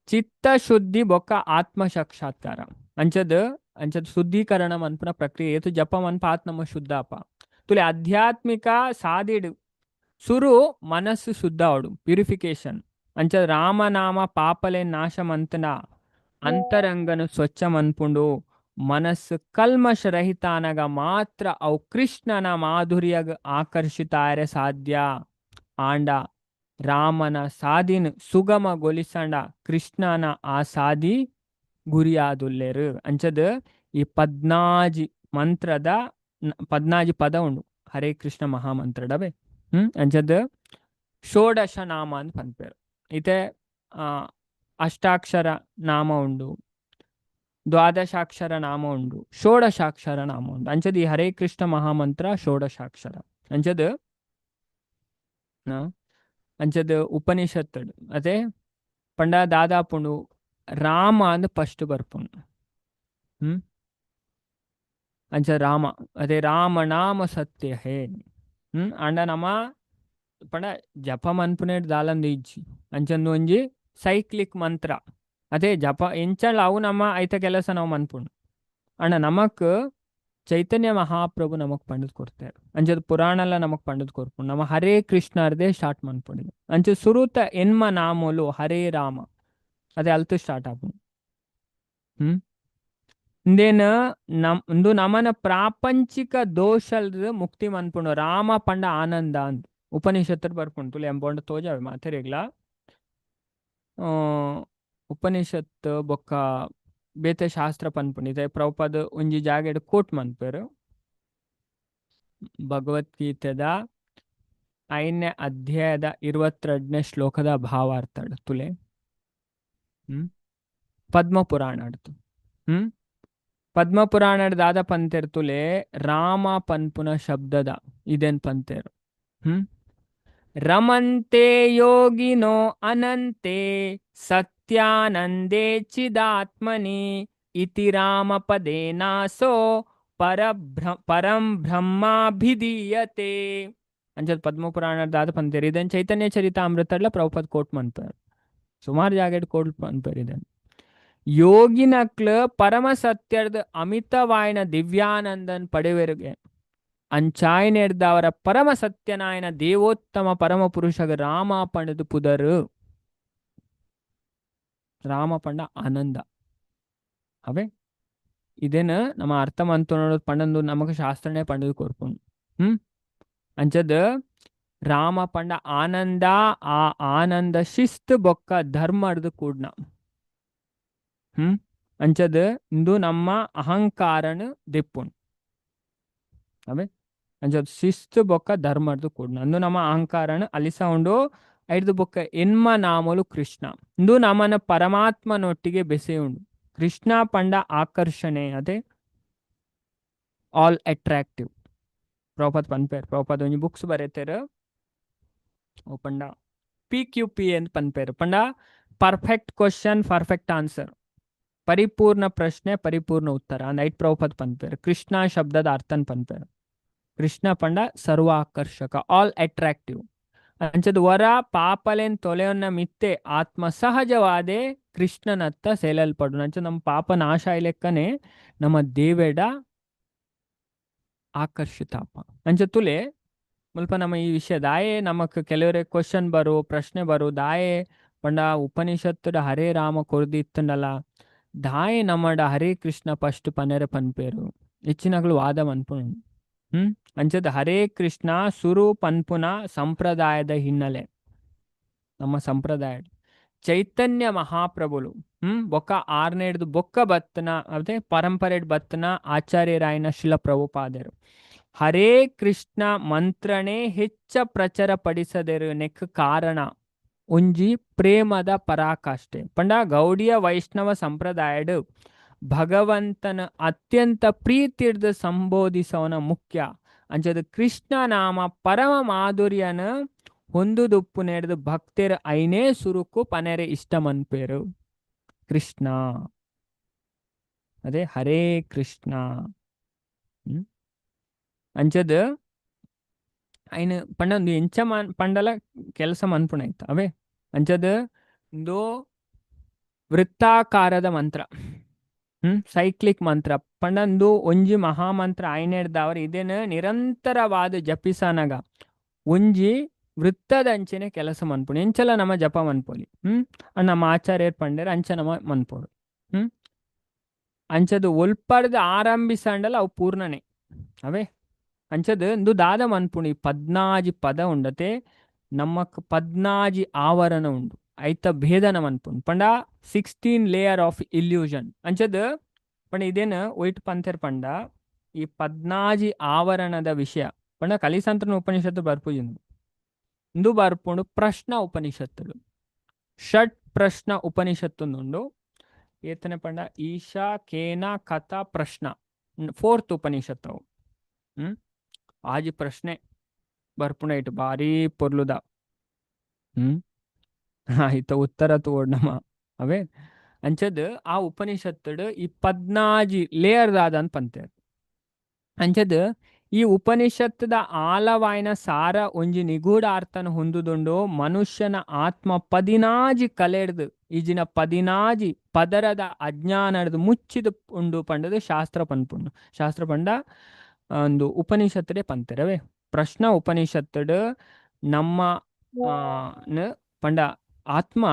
ಚಿತ್ತ ಶುದ್ಧಿ ಬೊಕ್ಕ ಆತ್ಮ ಸಾಕ್ಷಾತ್ಕಾರ. ಅಂಚದ್ ಅಂಚದ್ ಶುದ್ಧೀಕರಣ ಮನ್ಪುನ ಪ್ರಕ್ರಿಯೆ ಏತು ಜಪ ಮನ್ಪ ಆತ್ ನಮ್ಮ ಶುದ್ಧ ಅಪ. ತುಲೆ ಆಧ್ಯಾತ್ಮಿಕ ಸಾದಿಡ್ ಸುರು ಮನಸ್ಸು ಶುದ್ಧ ಅವಡು ಪ್ಯೂರಿಫಿಕೇಶನ್. ಅಂಚ ರಾಮನಾಮ ಪಾಪಲೆ ನಾಶ ಮಂತನ ಅಂತರಂಗನು ಸ್ವಚ್ಛ ಮನ್ಪುಂಡು ಮನಸ್ಸು ಕಲ್ಮಶ ರಹಿತ ಅನಗ ಮಾತ್ರ ಅವು ಕೃಷ್ಣನ ಮಾಧುರ್ಯಗ್ ಆಕರ್ಷಿತ ಆರೆ ಸಾಧ್ಯ. ಆಂಡ ರಾಮನ ಸಾದಿನ ಸುಗಮಗೊಲಿಸಂಡ ಕೃಷ್ಣನ ಆ ಸಾದಿ ಗುರಿಯಾದುಲ್ಲೇರು. ಅಂಚದ್ ಈ ಪದ್ನಾಜಿ ಮಂತ್ರದ ಪದ್ನಾಜಿ ಪದ ಉಂಡು ಹರೇ ಕೃಷ್ಣ ಮಹಾಮಂತ್ರಡವೆ. ಅಂಚದ್ ಷೋಡಶ ನಾಮ ಅಂತ ಪನ್ಪೆರ್. ಇತ್ತೆ ಅಷ್ಟಾಕ್ಷರ ನಾಮ ಉಂಡು, ದ್ವಾದಶಾಕ್ಷರ ನಾಮ ಉಂಡು, ಷೋಡಶಾಕ್ಷರ ನಾಮ ಉಂಡು. ಅಂಚದ್ ಈ ಹರೇ ಕೃಷ್ಣ ಮಹಾಮಂತ್ರ ಷೋಡಶಾಕ್ಷರ. ಅಂಚದ್ ಅಂಚದ್ ಉಪನಿಷತ್ತು ಅದೇ ಪಂಡ ದಾದಾಪುಂಡು ರಾಮ ಅಂದ್ ಫಸ್ಟ್ ಬರ್ಪುಂಡು. ಅಂಚ ರಾಮ ಅದೇ ರಾಮ ನಾಮ ಸತ್ಯ ಹೇ. ಅಂಡ ನಮ ಪಂಡ ಜಪ ಮನ್ಪುನೇಟ್ ದಾಲಂದು ಇಜ್ಜಿ. ಅಂಚಂದು ಒಂಜಿ ಸೈಕ್ಲಿಕ್ ಮಂತ್ರ ಅದೇ ಜಪ ಎಂಚಲ ಅವು ನಮ್ಮ ಐತ ಕೆಲಸ ನಾವು ಮನ್ಪುಂಡು. ಅಂಡ ನಮಕ್ ಚೈತನ್ಯ ಮಹಾಪ್ರಭು ನಮಕ್ ಪಂಡದ್ ಕೊರ್ತಾರೆ. ಅಂಚದ ಪುರಾಣಲ ನಮಕ್ ಪಂಡದ್ ಕೊರ್ಪುಂಡು. ನಮ್ಮ ಹರೇ ಕೃಷ್ಣ ಅರ್ದೇ ಸ್ಟಾರ್ಟ್ ಮನ್ಪುಂಡು. ಅಂಚ ಸುರುತ ಎನ್ಮ ನಾಮೋಲು ಹರೇ ರಾಮ ಅದೇ ಅಲ್ತು ಸ್ಟಾರ್ಟ್ ಆಪುಂಡು. ಇಂದೇನ ನಮ್ ಇಂದು ನಮನ ಪ್ರಾಪಂಚಿಕ ದೋಷಲ್ದು ಮುಕ್ತಿ ಮನ್ಪುಂಡು. ರಾಮ ಪಂಡ ಆನಂದ ಅಂದ್ ಉಪನಿಷತ್ತರ್ ಬರ್ಪುಂಡು. ತುಲೆ ಎಂಬೊಂಡ ತೋಜಾವೆ ಮಾತೆರೆಗ್ಲ ಉಪನಿಷತ್ ಬೊಕ್ಕ ಬೇತೆ ಶಾಸ್ತ್ರ ಪನ್ಪುಂಡು. ಇತ್ತೆ ಪ್ರಭುಪಾದ ಒಂಜಿ ಜಾಗೆಡ್ ಕೋಟ್ ಮನ್ಪೆರ್. ಭಗವದ್ಗೀತೆದ 5ನೇ ಅಧ್ಯಾಯದ 22ನೇ ಶ್ಲೋಕದ ಭಾವಾರ್ಥ ತುಲೆ. ಪದ್ಮ ಪುರಾಣ ಅಡ್ತು. ಪದ್ಮ ಪುರಾಣಡ್ ದಾದ ಪಂತೆರ್ ತುಲೆ, ರಾಮ ಪನ್ಪುನ ಶಬ್ದದ ಇದೇನ್ ಪಂತೆರ್. ರಮಂತೆ ಯೋಗಿನೋ ಅನಂತೆ ಸತ್ಯಾನಂದೇ ಚಿದಾತ್ಮನಿ ಇತಿ ರಾಮ ಪದೇನಾಸೋ ಪರಂ ಬ್ರಹ್ಮಾಭಿಧೀಯತೆ. ಅಂಚದ ಪದ್ಮ ಪುರಾಣ ದಾದ ಪಂತೆರ್. ಇದನ್ ಚೈತನ್ಯ ಚರಿತಾಮೃತಡ್ಲ ಪ್ರಭುಪಾದ್ ಕೋಟ್ ಮನ್ಪೆರ್, ಸುಮಾರು ಜಾಗೆಡ್ ಕೋಟ್ ಮನ್ಪೆರ್. ಇದನ್ ಯೋಗಿನಕ್ಲ ಪರಮ ಸತ್ಯರ್ದ ಅಮಿತವಾಯನ ದಿವ್ಯಾನಂದನ್ ಪಡೆವೆರುಗೆ ಅಂಚಾಯನೆರ್ದವರ ಪರಮ ಸತ್ಯನಾಯನ ದೇವೋತ್ತಮ ಪರಮ ಪುರುಷಗ ರಾಮ ಪಂಡದು ಪುದರು. ರಾಮ ಪಂಡ ಆನಂದ ಅವೇ. ಇದೇನ ನಮ್ಮ ಅರ್ಥ ಮಂತೊನೋಡು ಪಂಡಂದು ನಮಗ ಶಾಸ್ತ್ರನೇ ಪಂಡದು ಕೊರ್ಪುಂಡು. ಅಂಚದ ರಾಮ ಪಂಡ ಆನಂದ, ಆ ಆನಂದ ಶಿಸ್ತು ಬೊಕ್ಕ ಧರ್ಮರ್ದು ಕೂಡ್ನ. ಅಂಚದ ಇಂದು ನಮ್ಮ ಅಹಂಕಾರನ ದೆಪ್ಪುಂಡು ಅವೇ. ಅಂಚದ ಶಿಸ್ತು ಬೊಕ್ಕ ಧರ್ಮರ್ದು ಕೂಡ್ನ ಅಂದು ನಮ್ಮ ಅಹಂಕಾರನ ಅಲಿಸ ಉಂಡು. ಐದು ಬೊಕ್ಕ ಎನ್ಮ ನಾಮಲು ಕೃಷ್ಣ ಇಂದು ನಮ್ಮನ ಪರಮಾತ್ಮನೊಟ್ಟಿಗೆ ಬೆಸೆ ಉಂಡು. ಕೃಷ್ಣ ಪಂಡ ಆಕರ್ಷಣೆ, ಅದೇ ಆಲ್ ಅಟ್ರಾಕ್ಟಿವ್. ಪ್ರಭುಪಾದ್ ಪನ್ಪೇರ್, ಪ್ರಭುಪಾದ್ ಒಂಜಿ ಬುಕ್ಸ್ ಬರೆತೇರ್, ಓ ಪಂಡ PQP ಅಂತ ಪನ್ಪೇರ್. ಪಂಡ ಪರ್ಫೆಕ್ಟ್ ಕ್ವಶನ್ ಪರ್ಫೆಕ್ಟ್ ಆನ್ಸರ್, ಪರಿಪೂರ್ಣ ಪ್ರಶ್ನೆ ಪರಿಪೂರ್ಣ ಉತ್ತರ ಅಂದ್ ಐಟ್ ಪ್ರಭುಪಾದ್ ಪನ್ಪೇರ್. ಕೃಷ್ಣ ಶಬ್ದದ ಅರ್ಥನ್ ಪನ್ಪೇರ್. ಕೃಷ್ಣ ಪಂಡ ಸರ್ವಾಕರ್ಷಕ, ಆಲ್ ಅಟ್ರಾಕ್ಟಿವ್. ಅಂಚದ ವರ ಪಾಪಲೆನ್ ತೊಲೆಯೊನ್ನ ಮಿತ್ತೆ ಆತ್ಮ ಸಹಜವಾದೆ ಕೃಷ್ಣನತ್ತ ಸೇಲಲ್ಪಡು. ಅಂಚ ನಮ್ಮ ಪಾಪ ನಾಶ ಲೆಕ್ಕನೆ ನಮ್ಮ ದೇವೆಡ ಆಕರ್ಷಿತಾಪ. ಅಂಚ ತುಲೆ ಮುಲ್ಪ ನಮ್ಮ ಈ ವಿಷಯ ದಾಯೆ ನಮಕ್ ಕೆಲವರೆ ಕ್ವಶನ್ ಬರು, ಪ್ರಶ್ನೆ ಬರು, ದಾಯೆ ಪಂಡ ಉಪನಿಷತ್ತುಡ ಹರೇ ರಾಮ ಕೊರ್ದಿತ್ತಂಡಲ ದಾಯೆ ನಮ್ಮಡ ಹರೇ ಕೃಷ್ಣ ಫಸ್ಟ್ ಪನೆರೆ ಪನ್ಪೇರು ಹೆಚ್ಚಿನಗಳು ವಾದ ಮನ್ಪುನು. ಅಂಚದ ಹರೇ ಕೃಷ್ಣ ಸುರು ಪನ್ಪುನ ಸಂಪ್ರದಾಯದ ಹಿನ್ನೆಲೆ ನಮ್ಮ ಸಂಪ್ರದಾಯ ಚೈತನ್ಯ ಮಹಾಪ್ರಭುಲು ಬೊಕ್ಕ ಆರ್ನೇಡ್ದು ಬೊಕ್ಕ ಬತ್ತನ ಅದೇ ಪರಂಪರೆಡ್ ಬತ್ತನ ಆಚಾರ್ಯರಾಯನ ಶಿಲ ಪ್ರಭುಪಾದರು ಹರೇ ಕೃಷ್ಣ ಮಂತ್ರನೇ ಹೆಚ್ಚ ಪ್ರಚಾರ ಪಡಿಸದಿರು ನೆಕ್ ಕಾರಣ ಒಂಜಿ ಪ್ರೇಮದ ಪರಾಕಾಷ್ಠೆ. ಪಂಡ ಗೌಡಿಯ ವೈಷ್ಣವ ಸಂಪ್ರದಾಯಡ್ ಭಗವಂತನ ಅತ್ಯಂತ ಪ್ರೀತಿರ್ದ ಸಂಬೋಧಿಸವನ ಮುಖ್ಯ. ಅಂಚದ ಕೃಷ್ಣ ನಾಮ ಪರಮ ಮಾಧುರ್ಯನ ಹೊಂದುದುಪ್ಪು ನೆಡ್ದು ಭಕ್ತೆರ್ ಐನೇ ಸುರುಕು ಪನೆರೆ ಇಷ್ಟ ಮನ್ಪೇರು ಕೃಷ್ಣ, ಅದೇ ಹರೇ ಕೃಷ್ಣ. ಅಂಚದ ಐನ ಪಂಡ ಒಂದು ಎಂಚ ಮನ್ ಪಂಡಲ ಕೆಲಸ ಮನ್ಪುಣೈತ ಅವೇ. ಅಂಚದ ಒಂದು ವೃತ್ತಾಕಾರದ ಮಂತ್ರ, ಸೈಕ್ಲಿಕ್ ಮಂತ್ರ. ಪಂಡಂದು ಒಂಜಿ ಮಹಾಮಂತ್ರ ಐನೆಡ್ದವರ್ ಇದೇನು ನಿರಂತರವಾದ ಜಪಿಸನಗ ಒಂಜಿ ವೃತ್ತದಂಚನೆ ಕೆಲಸ ಮನ್ಪುಣು. ಎಂಚಲ ನಮ್ಮ ಜಪ ಮನ್ಪೊಲಿ. ನಮ್ಮ ಆಚಾರ್ಯರ್ ಪಂಡೇರ್ ಅಂಚ ನಮ್ಮ ಮನ್ಪೊಡು. ಅಂಚದು ಒಲ್ಪರ್ದು ಆರಂಭಿಸಂಡಲ ಅವು ಪೂರ್ಣನೆ ಅವೇ. ಅಂಚದು ಇಂದು ದಾದ ಮನ್ಪುಣಿ ಪದ್ನಾಜಿ ಪದ ಉಂಡತೆ ನಮ್ಮಕ್ ಪದ್ನಾಜಿ ಆವರಣ ಉಂಡು ಐತ ಭೇದನ ಮನ್ಪುಂಡು. ಪಂಡ 16 ಲೇಯರ್ ಆಫ್ ಇಲ್ಯೂಷನ್. ಅಂಚದ ಪಂಡ ಇದೇನು ಒಯ್ಟ್ ಪಂಥೆರ್ ಪಂಡ ಈ ಪದ್ನಾಜಿ ಆವರಣದ ವಿಷಯ ಪಂಡ ಕಲಿಸಂತ್ರನ ಉಪನಿಷತ್ತು ಬರ್ಪುಜಿಂದು ಇಂದು ಬರ್ಪುಂಡು ಪ್ರಶ್ನ ಉಪನಿಷತ್ತುಲು ಷಟ್ ಪ್ರಶ್ನ ಉಪನಿಷತ್ತುಂದುಂಡು. ಏತನೆ ಪಂಡ ಈಶಾ ಕೇನ ಕಥಾ ಪ್ರಶ್ನ ಫೋರ್ತ್ ಉಪನಿಷತ್ತು ಅವು. ಆಜಿ ಪ್ರಶ್ನೆ ಬರ್ಪುಂಡ ಇಟ್ಟು ಭಾರಿ ಪೊರ್ಲುದ. ಆಯ್ತ ಉತ್ತರ ತೋಡ್ ನಮ್ಮ ಅವೇ. ಅಂಚದ್ ಆ ಉಪನಿಷತ್ತುಡು ಈ ಪದ್ನಾಜಿ ಲೇಯರ್ ದಾದ ಅಂತ ಪಂತೇರ್. ಅಂಚದ್ ಈ ಉಪನಿಷತ್ತದ ಆಲವಾಯಿನ ಸಾರ ಒಂಜಿ ನಿಗೂಢ ಅರ್ಥನ ಹೊಂದುದುಂಡು. ಮನುಷ್ಯನ ಆತ್ಮ ಪದಿನಾಜಿ ಕಲೆಡ್ದು ಈಜಿನ ಪದಿನಾಜಿ ಪದರದ ಅಜ್ಞಾನಡ್ದು ಮುಚ್ಚಿದ ಉಂಡು ಪಂಡದು ಶಾಸ್ತ್ರ ಪನ್ಪುಂಡು. ಶಾಸ್ತ್ರ ಪಂಡ ಒಂದು ಉಪನಿಷತ್ತಡೆ ಪಂತೆರವೇ. ಪ್ರಶ್ನ ಉಪನಿಷತ್ತುಡು ನಮ್ಮ ಪಂಡ ಆತ್ಮ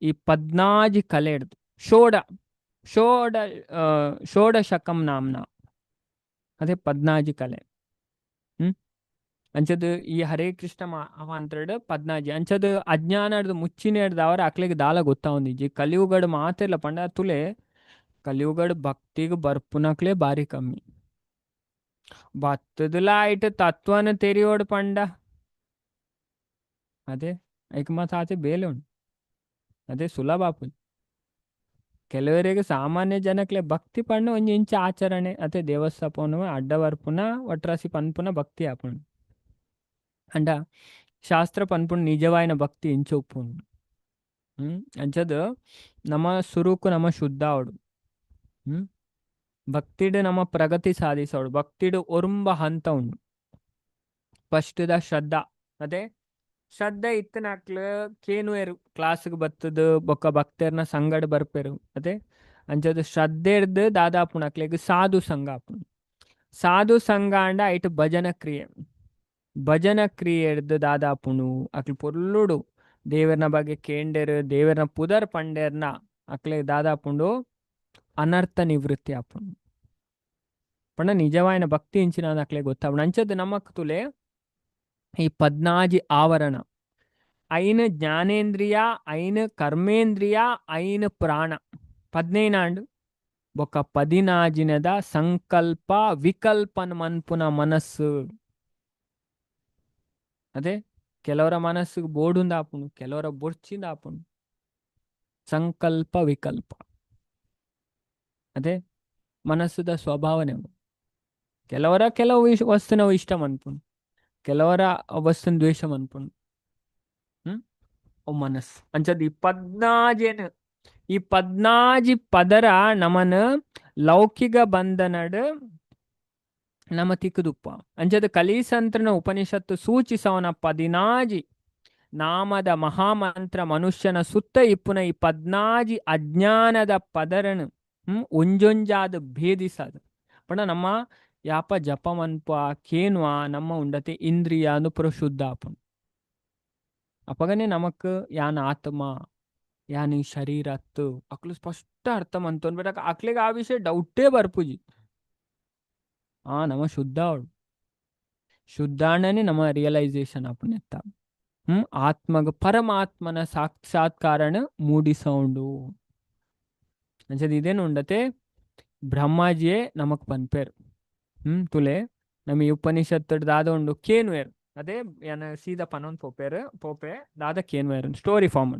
ಈ ಪದ್ನಾಜಿ ಕಲೆಡ್ದು ಷೋಡ ಷೋಡ ಷೋಡಶಕಂ ನಾಮ್ನ ಅದೇ ಪದ್ನಾಜಿ ಕಲೆ. ಅಂಚದು ಈ ಹರೇ ಕೃಷ್ಣ ಮಂತ್ರಡ್ ಪದ್ನಾಜಿ ಅಂಚದು ಅಜ್ಞಾನಡ್ದು ಮುಚ್ಚಿನೆಡ್ದು ಅವರ ಅಕ್ಲೆಗ್ ದಾಲ ಗೊತ್ತಾವೊಂದಿಜ್ಜಿ. ಕಲಿಯುಗಡ್ ಮಾತೆರ್ಲ ಪಂಡ ತುಲೆ ಕಲಿಯುಗಡ್ ಭಕ್ತಿಗ್ ಬರ್ಪುನಕ್ಲೆ ಬಾರಿ ಕಮ್ಮಿ. ಬತ್ತದಲ ಐಟ್ ತತ್ವನ ತೆರಿಯೋಡು ಪಂಡ ಅದೇ ಐಕ್ ಮಾತ ಆತೆ ಬೇಲೆ ಉಂಡು ಅದೇ ಸುಲಭ ಆಪುಂಡು. ಕೆಲವರಿಗೆ ಸಾಮಾನ್ಯ ಜನಕ್ಲೆ ಭಕ್ತಿ ಪಂಡ ಒಂಜಿ ಇಂಚ ಆಚರಣೆ ಅತೆ ದೇವಸ್ಥಾಪನ ಅಡ್ಡ ಬರ್ಪುನ ಒಟ್ರಾಸಿ ಪನ್ಪುನ ಭಕ್ತಿ ಆಪುಂಡು. ಅಂಡ ಶಾಸ್ತ್ರ ಪನ್ಪುನ ನಿಜವಾಯಿನ ಭಕ್ತಿ ಇಂಚ ಉಪ್ಪುಂಡು. ಅಂಚದ ನಮ್ಮ ಸುರುಕು ನಮ್ಮ ಶುದ್ಧ ಅವಡು. ಭಕ್ತಿಡ್ ನಮ್ಮ ಪ್ರಗತಿ ಸಾಧಿಸೋಡು. ಭಕ್ತಿಡ್ ಒರುಂಬ ಹಂತ ಉಂಡು. ಫಸ್ಟ್ ದ ಶ್ರದ್ಧಾ. ಅದೇ ಶ್ರದ್ಧೆ ಇತ್ತನಕ್ಲು ಕೇನುವೆರು ಕ್ಲಾಸ್ಗ್ ಬತ್ತದು ಬೊಕ್ಕ ಭಕ್ತೆರ್ನ ಸಂಗಡ ಬರ್ಪೆರು. ಅದೇ ಅಂಚದ ಶ್ರದ್ಧೆರ್ದ್ ದಾದಾಪುಣ ಅಕ್ಲೆಗ್ ಸಾಧು ಸಂಘ ಆಪುಂಡು. ಸಾಧು ಸಂಘ ಅಂಡ ಐಟ್ ಭಜನ ಕ್ರಿಯೆ. ಭಜನ ಕ್ರಿಯೆರ್ದ್ ದಾದಾಪುಂಡು ಅಕ್ಲು ಪೊರ್ಲುಡು ದೇವೆರ್ನ ಬಗ್ಗೆ ಕೇಂಡೆರು ದೇವೆರ್ನ ಪುದರ್ ಪಂಡೆರ್ನ ಅಕ್ಲೆಗ್ ದಾದಾಪುಂಡು ಅನರ್ಥ ನಿವೃತ್ತಿ ಆಪುಂಡು. ಪಂಡ ನಿಜವಾಯಿನ ಭಕ್ತಿ ಇಂಚಿನ ಅಕ್ಲೆಗ್ ಗೊತ್ತಾಪುಂಡು. ಅಂಚದ ನಮಕ್ ತುಲೆ ಈ ಪದ್ನಾಜಿ ಆವರಣ ಐನ್ ಜ್ಞಾನೇಂದ್ರಿಯ ಐನ್ ಕರ್ಮೇಂದ್ರಿಯ ಐನ್ ಪ್ರಾಣ ಪದ್ನೈನಾಂಡ್ ಬೊಕ್ಕ ಪದಿನಾಜಿನದ ಸಂಕಲ್ಪ ವಿಕಲ್ಪನ್ ಮನ್ಪುನ ಮನಸ್ಸು. ಅದೇ ಕೆಲವರ ಮನಸ್ಸಿಗೆ ಬೋಡುಂದ ಆಪುಂಡು, ಕೆಲವರ ಬೊರ್ಚಿಂದ ಆಪುಂಡು. ಸಂಕಲ್ಪ ವಿಕಲ್ಪ ಅದೇ ಮನಸ್ಸುದ ಸ್ವಭಾವನೆ. ಕೆಲವರ ಕೆಲವು ವಸ್ತುನ ಇಷ್ಟ ಮನ್ಪುಂಡು, ಕೆಲವರ ವಸ್ತುನ ದ್ವೇಷ ಮನ್ಪುಂಡು. ಓ ಮನಸ್ಸು ಅಂಚದ ಈ ಪದ್ನಾಜೇನು ಈ ಪದ್ನಾಜಿ ಪದರ ನಮನ ಲೌಕಿಕ ಬಂಧನಡ್ ನಮ ತಿಕ್ಕುದುಪ್ಪ. ಅಂಚದ ಕಲಿಸಂತ್ರನ ಉಪನಿಷತ್ತು ಸೂಚಿಸವನ ಪದಿನಾಜಿ ನಾಮದ ಮಹಾಮಂತ್ರ ಮನುಷ್ಯನ ಸುತ್ತ ಇಪ್ಪುನ ಈ ಪದ್ನಾಜಿ ಅಜ್ಞಾನದ ಪದರನು ಒಂಜೊಂಜಾದ ಭೇದಿಸದು. ಪಂಡ ನಮ್ಮ ಯಾಪ ಜಪ ಮನ್ಪ ಕೇನುವ ನಮ್ಮ ಉಂಡತೆ ಇಂದ್ರಿಯ ಪೂರ ಶುದ್ಧ ಆಪುಂಡು. ಅಪಗನೆ ನಮಕ್ ಯಾನ್ ಆತ್ಮ ಯಾನ್ ಈ ಶರೀರ ಅತ್ತು ಅಕ್ಲು ಸ್ಪಷ್ಟ ಅರ್ಥ ಮಂತೊನ್ ಬಟ್ ಅಕ್ಲೆಗ್ ಆ ವಿಷಯ ಡೌಟೇ ಬರ್ಪುಜಿ. ಆ ನಮ ಶುದ್ಧ ಅವಳು ಶುದ್ಧಾಂಡನೆ ನಮ್ಮ ರಿಯಲೈಸೇಷನ್ ಆಪುನೆತ್ತ. ಆತ್ಮಗ ಪರಮಾತ್ಮನ ಸಾಕ್ಷಾತ್ಕಾರನ ಮೂಡಿಸೌಂಡು. ಅಂಚದ ಇದೇನು ಉಂಡತೆ ಬ್ರಹ್ಮಾಜಿಯೇ ನಮಕ್ ಪನ್ಪೇರ್. ತುಲೆ ನಮ್ಮ ಈ ಉಪನಿಷತ್ತು ದಾದ ಉಂಡು ಕೇನುವೇರ್. ಅದೇ ಯಾನ ಸೀದಾ ಪನೊಂದು ಪೋಪೇರ್ ಪೋಪೆ ದಾದ ಕೇನುವೇರ್ ಸ್ಟೋರಿ ಫಾರ್ಮ್.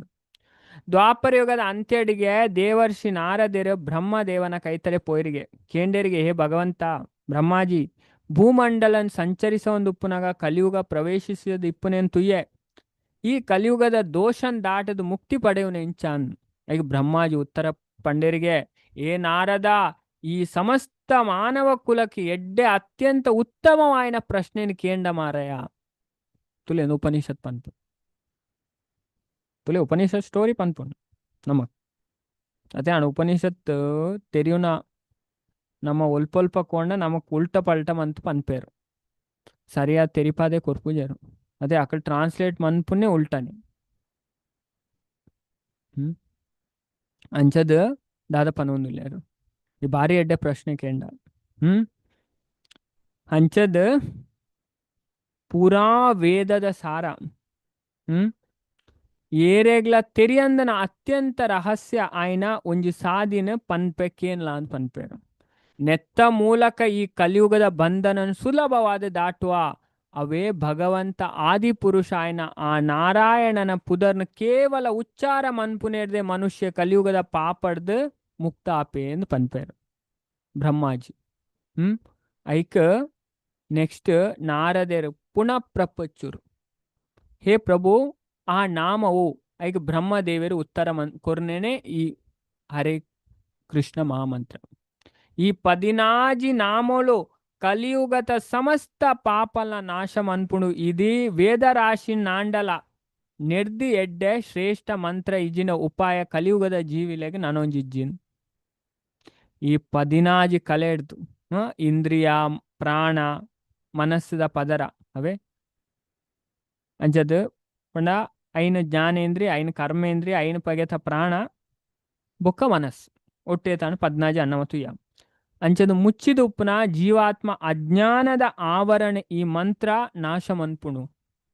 ದ್ವಾಪರ ಯುಗದ ಅಂತ್ಯಡಿಗೆ ದೇವರ್ಷಿ ನಾರದಿರು ಬ್ರಹ್ಮದೇವನ ಕೈತಲೆ ಪೋಯಿರಿಗೆ ಕೇಂಡೇರಿಗೆ, ಹೇ ಭಗವಂತ ಬ್ರಹ್ಮಾಜಿ, ಭೂಮಂಡಲನ್ ಸಂಚರಿಸ ಒಂದು ಉಪ್ಪುನಾಗ ಕಲಿಯುಗ ಪ್ರವೇಶಿಸಿದ ಇಪ್ಪುನೇನ್ ತುಯ್ಯೆ, ಈ ಕಲಿಯುಗದ ದೋಷನ್ ದಾಟದು ಮುಕ್ತಿ ಪಡೆಯುವನ ಇಂಚಾನ್. ಈಗ ಬ್ರಹ್ಮಾಜಿ ಉತ್ತರ ಪಂಡೇರಿಗೆ, ಏ ನಾರದ, ಈ ಸಮಸ್ತ ಮಾನವ ಕುಲಕ್ಕೆ ಎಡ್ಡೆ ಅತ್ಯಂತ ಉತ್ತಮವಾಯಿನ ಪ್ರಶ್ನೆಯನ್ನು ಕೇಂಡ ಮಾರಯ. ತುಲೆ ಉಪನಿಷತ್ ಪನ್ಪು, ತುಲೆ ಉಪನಿಷತ್ ಸ್ಟೋರಿ ಪನ್ಪುಂಡು ನಮಕ್. ಅದೇ ಅಣ್ಣ ಉಪನಿಷತ್ ತೆರಿಯುನ ನಮ್ಮ ಒಲ್ಪೊಲ್ಪ ಕೊಂಡ ನಮಕ್ ಉಲ್ಟ ಪಲ್ಟ ಮಂತ್ ಪನ್ಪೇರು, ಸರಿಯಾದ ತೆರಿಪಾದೆ ಕೊರ್ಪುಜೆರು. ಅದೇ ಅಕಲ್ ಟ್ರಾನ್ಸ್ಲೇಟ್ ಮನ್ಪುನೆ ಉಲ್ಟನೆ. ಅಂಚದ ದಾದ ಪನೊಂದುಲ್ಲೆರ್ ಈ ಬಾರಿ ಎಡ್ಡೆ ಪ್ರಶ್ನೆ ಕೇಂಡ. ಅಂಚದ ಪೂರಾ ವೇದದ ಸಾರ ಏರೆಗ್ಲ ತೆರಿಯಂದನ ಅತ್ಯಂತ ರಹಸ್ಯ ಆಯ್ನ ಒಂಜಿ ಸಾದಿನ ಪನ್ಪೆ ಕೇನ್ಲ ಅಂತ ಪನ್ಪೇರು. ನೆತ್ತ ಮೂಲಕ ಈ ಕಲಿಯುಗದ ಬಂಧನ ಸುಲಭವಾದ ದಾಟುವ ಅವೇ ಭಗವಂತ ಆದಿಪುರುಷ ಆಯ್ನ ಆ ನಾರಾಯಣನ ಪುದರ್ನ ಕೇವಲ ಉಚ್ಚಾರ ಮನ್ಪುನೇರ್ದೆ ಮನುಷ್ಯ ಕಲಿಯುಗದ ಪಾಪಡ್ದು ಮುಕ್ತ ಆಪೆ ಎಂದು ಪನ್ಪೇರು ಬ್ರಹ್ಮಾಜಿ. ಐಕ್ ನೆಕ್ಸ್ಟ್ ನಾರದೇರು ಪುನಃ ಪ್ರಪಚ್ಚುರು, ಹೇ ಪ್ರಭು ಆ ನಾಮವು. ಐಕ್ ಬ್ರಹ್ಮದೇವರು ಉತ್ತರ ಕೊರ್ನೇನೆ ಈ ಹರೇ ಕೃಷ್ಣ ಮಹಾಮಂತ್ರ. ಈ ಪದಿನಾಜಿ ನಾಮೋಳು ಕಲಿಯುಗದ ಸಮಸ್ತ ಪಾಪಲ ನಾಶ ಮನ್ಪುಣು ಇದೀ ವೇದರಾಶಿ ನಾಂಡಲ ನೆರ್ದಿ ಎಡ್ಡೆ ಶ್ರೇಷ್ಠ ಮಂತ್ರ ಇಜಿನ ಉಪಾಯ ಕಲಿಯುಗದ ಜೀವಿಲೆಗೆ ನಾನೊಂಜಿಜ್ಜಿನ್. ಈ ಪದಿನಾಜಿ ಕಲೆ ಹಿಡ್ದು ಇಂದ್ರಿಯ ಪ್ರಾಣ ಮನಸ್ಸುದ ಪದರ ಅವೇ ಅಂಚದು ಪಂಡ ಐನ ಜ್ಞಾನೇಂದ್ರಿಯ ಐನ ಕರ್ಮೇಂದ್ರಿಯ ಐನ ಪಗೆತ ಪ್ರಾಣ ಬೊಕ್ಕ ಮನಸ್ಸು ಒಟ್ಟೆ ತಾನು ಪದ್ನಾಜಿ ಅನ್ನಮತುಯ್ಯ ಅಂಚದು ಮುಚ್ಚಿದ ಉಪ್ಪುನ ಜೀವಾತ್ಮ ಅಜ್ಞಾನದ ಆವರಣ ಈ ಮಂತ್ರ ನಾಶ ಮನ್ಪುಣು.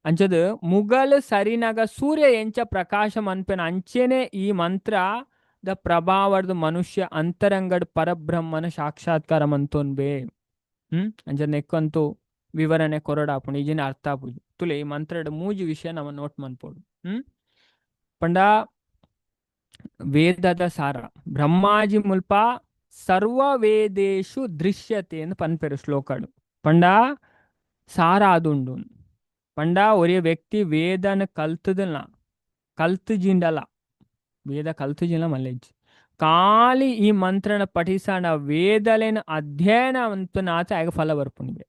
ಅಂಚದು ಮುಗಲ್ ಸರಿನಗ ಸೂರ್ಯ ಎಂಚ ಪ್ರಕಾಶ ಮನ್ಪೆನ ಅಂಚೆನೆ ಈ ಮಂತ್ರ the ಪ್ರಭಾವದ ಮನುಷ್ಯ ಅಂತರಂಗಡ್ ಪರಬ್ರಹ್ಮನ ಸಾಕ್ಷಾತ್ಕಾರ ಮಂತೊನ್ಬೆ. ಅಂಚ ನೆಕ್ಕಂತೂ ವಿವರಣೆ ಕೊರಡಾಪುಂಡು ಈಜಿನ ಅರ್ಥ ಆಪುಜಿ. ತುಲೆ ಈ ಮಂತ್ರಡ್ ಮೂಜಿ ವಿಷಯ ನಮ ನೋಟ್ ಮನ್ಪೊಡು. ಪಂಡ ವೇದದ ಸಾರ. ಬ್ರಹ್ಮಾಜಿ ಮುಲ್ಪ ಸರ್ವ ವೇದೇಶು ದೃಶ್ಯತೆ ಎಂದು ಪನ್ಪೆರು ಶ್ಲೋಕಡು. ಪಂಡ ಸಾರ ಆದುಂಡು. ಪಂಡ ಒರಿಯ ವ್ಯಕ್ತಿ ವೇದನ ಕಲ್ತದಲ್ಲ, ಕಲ್ತುಜಿಂಡಲ, ವೇದ ಕಲ್ತುಜಿಲ್ಲ ಮಲ್ಲೆಜ್ಜಿ. ಖಾಲಿ ಈ ಮಂತ್ರನ ಪಠಿಸಣ ವೇದಲೇನ ಅಧ್ಯಯನ ಅಂತನಾತ ಆಗ ಫಲ ಬರ್ಪುನಿಗೆ.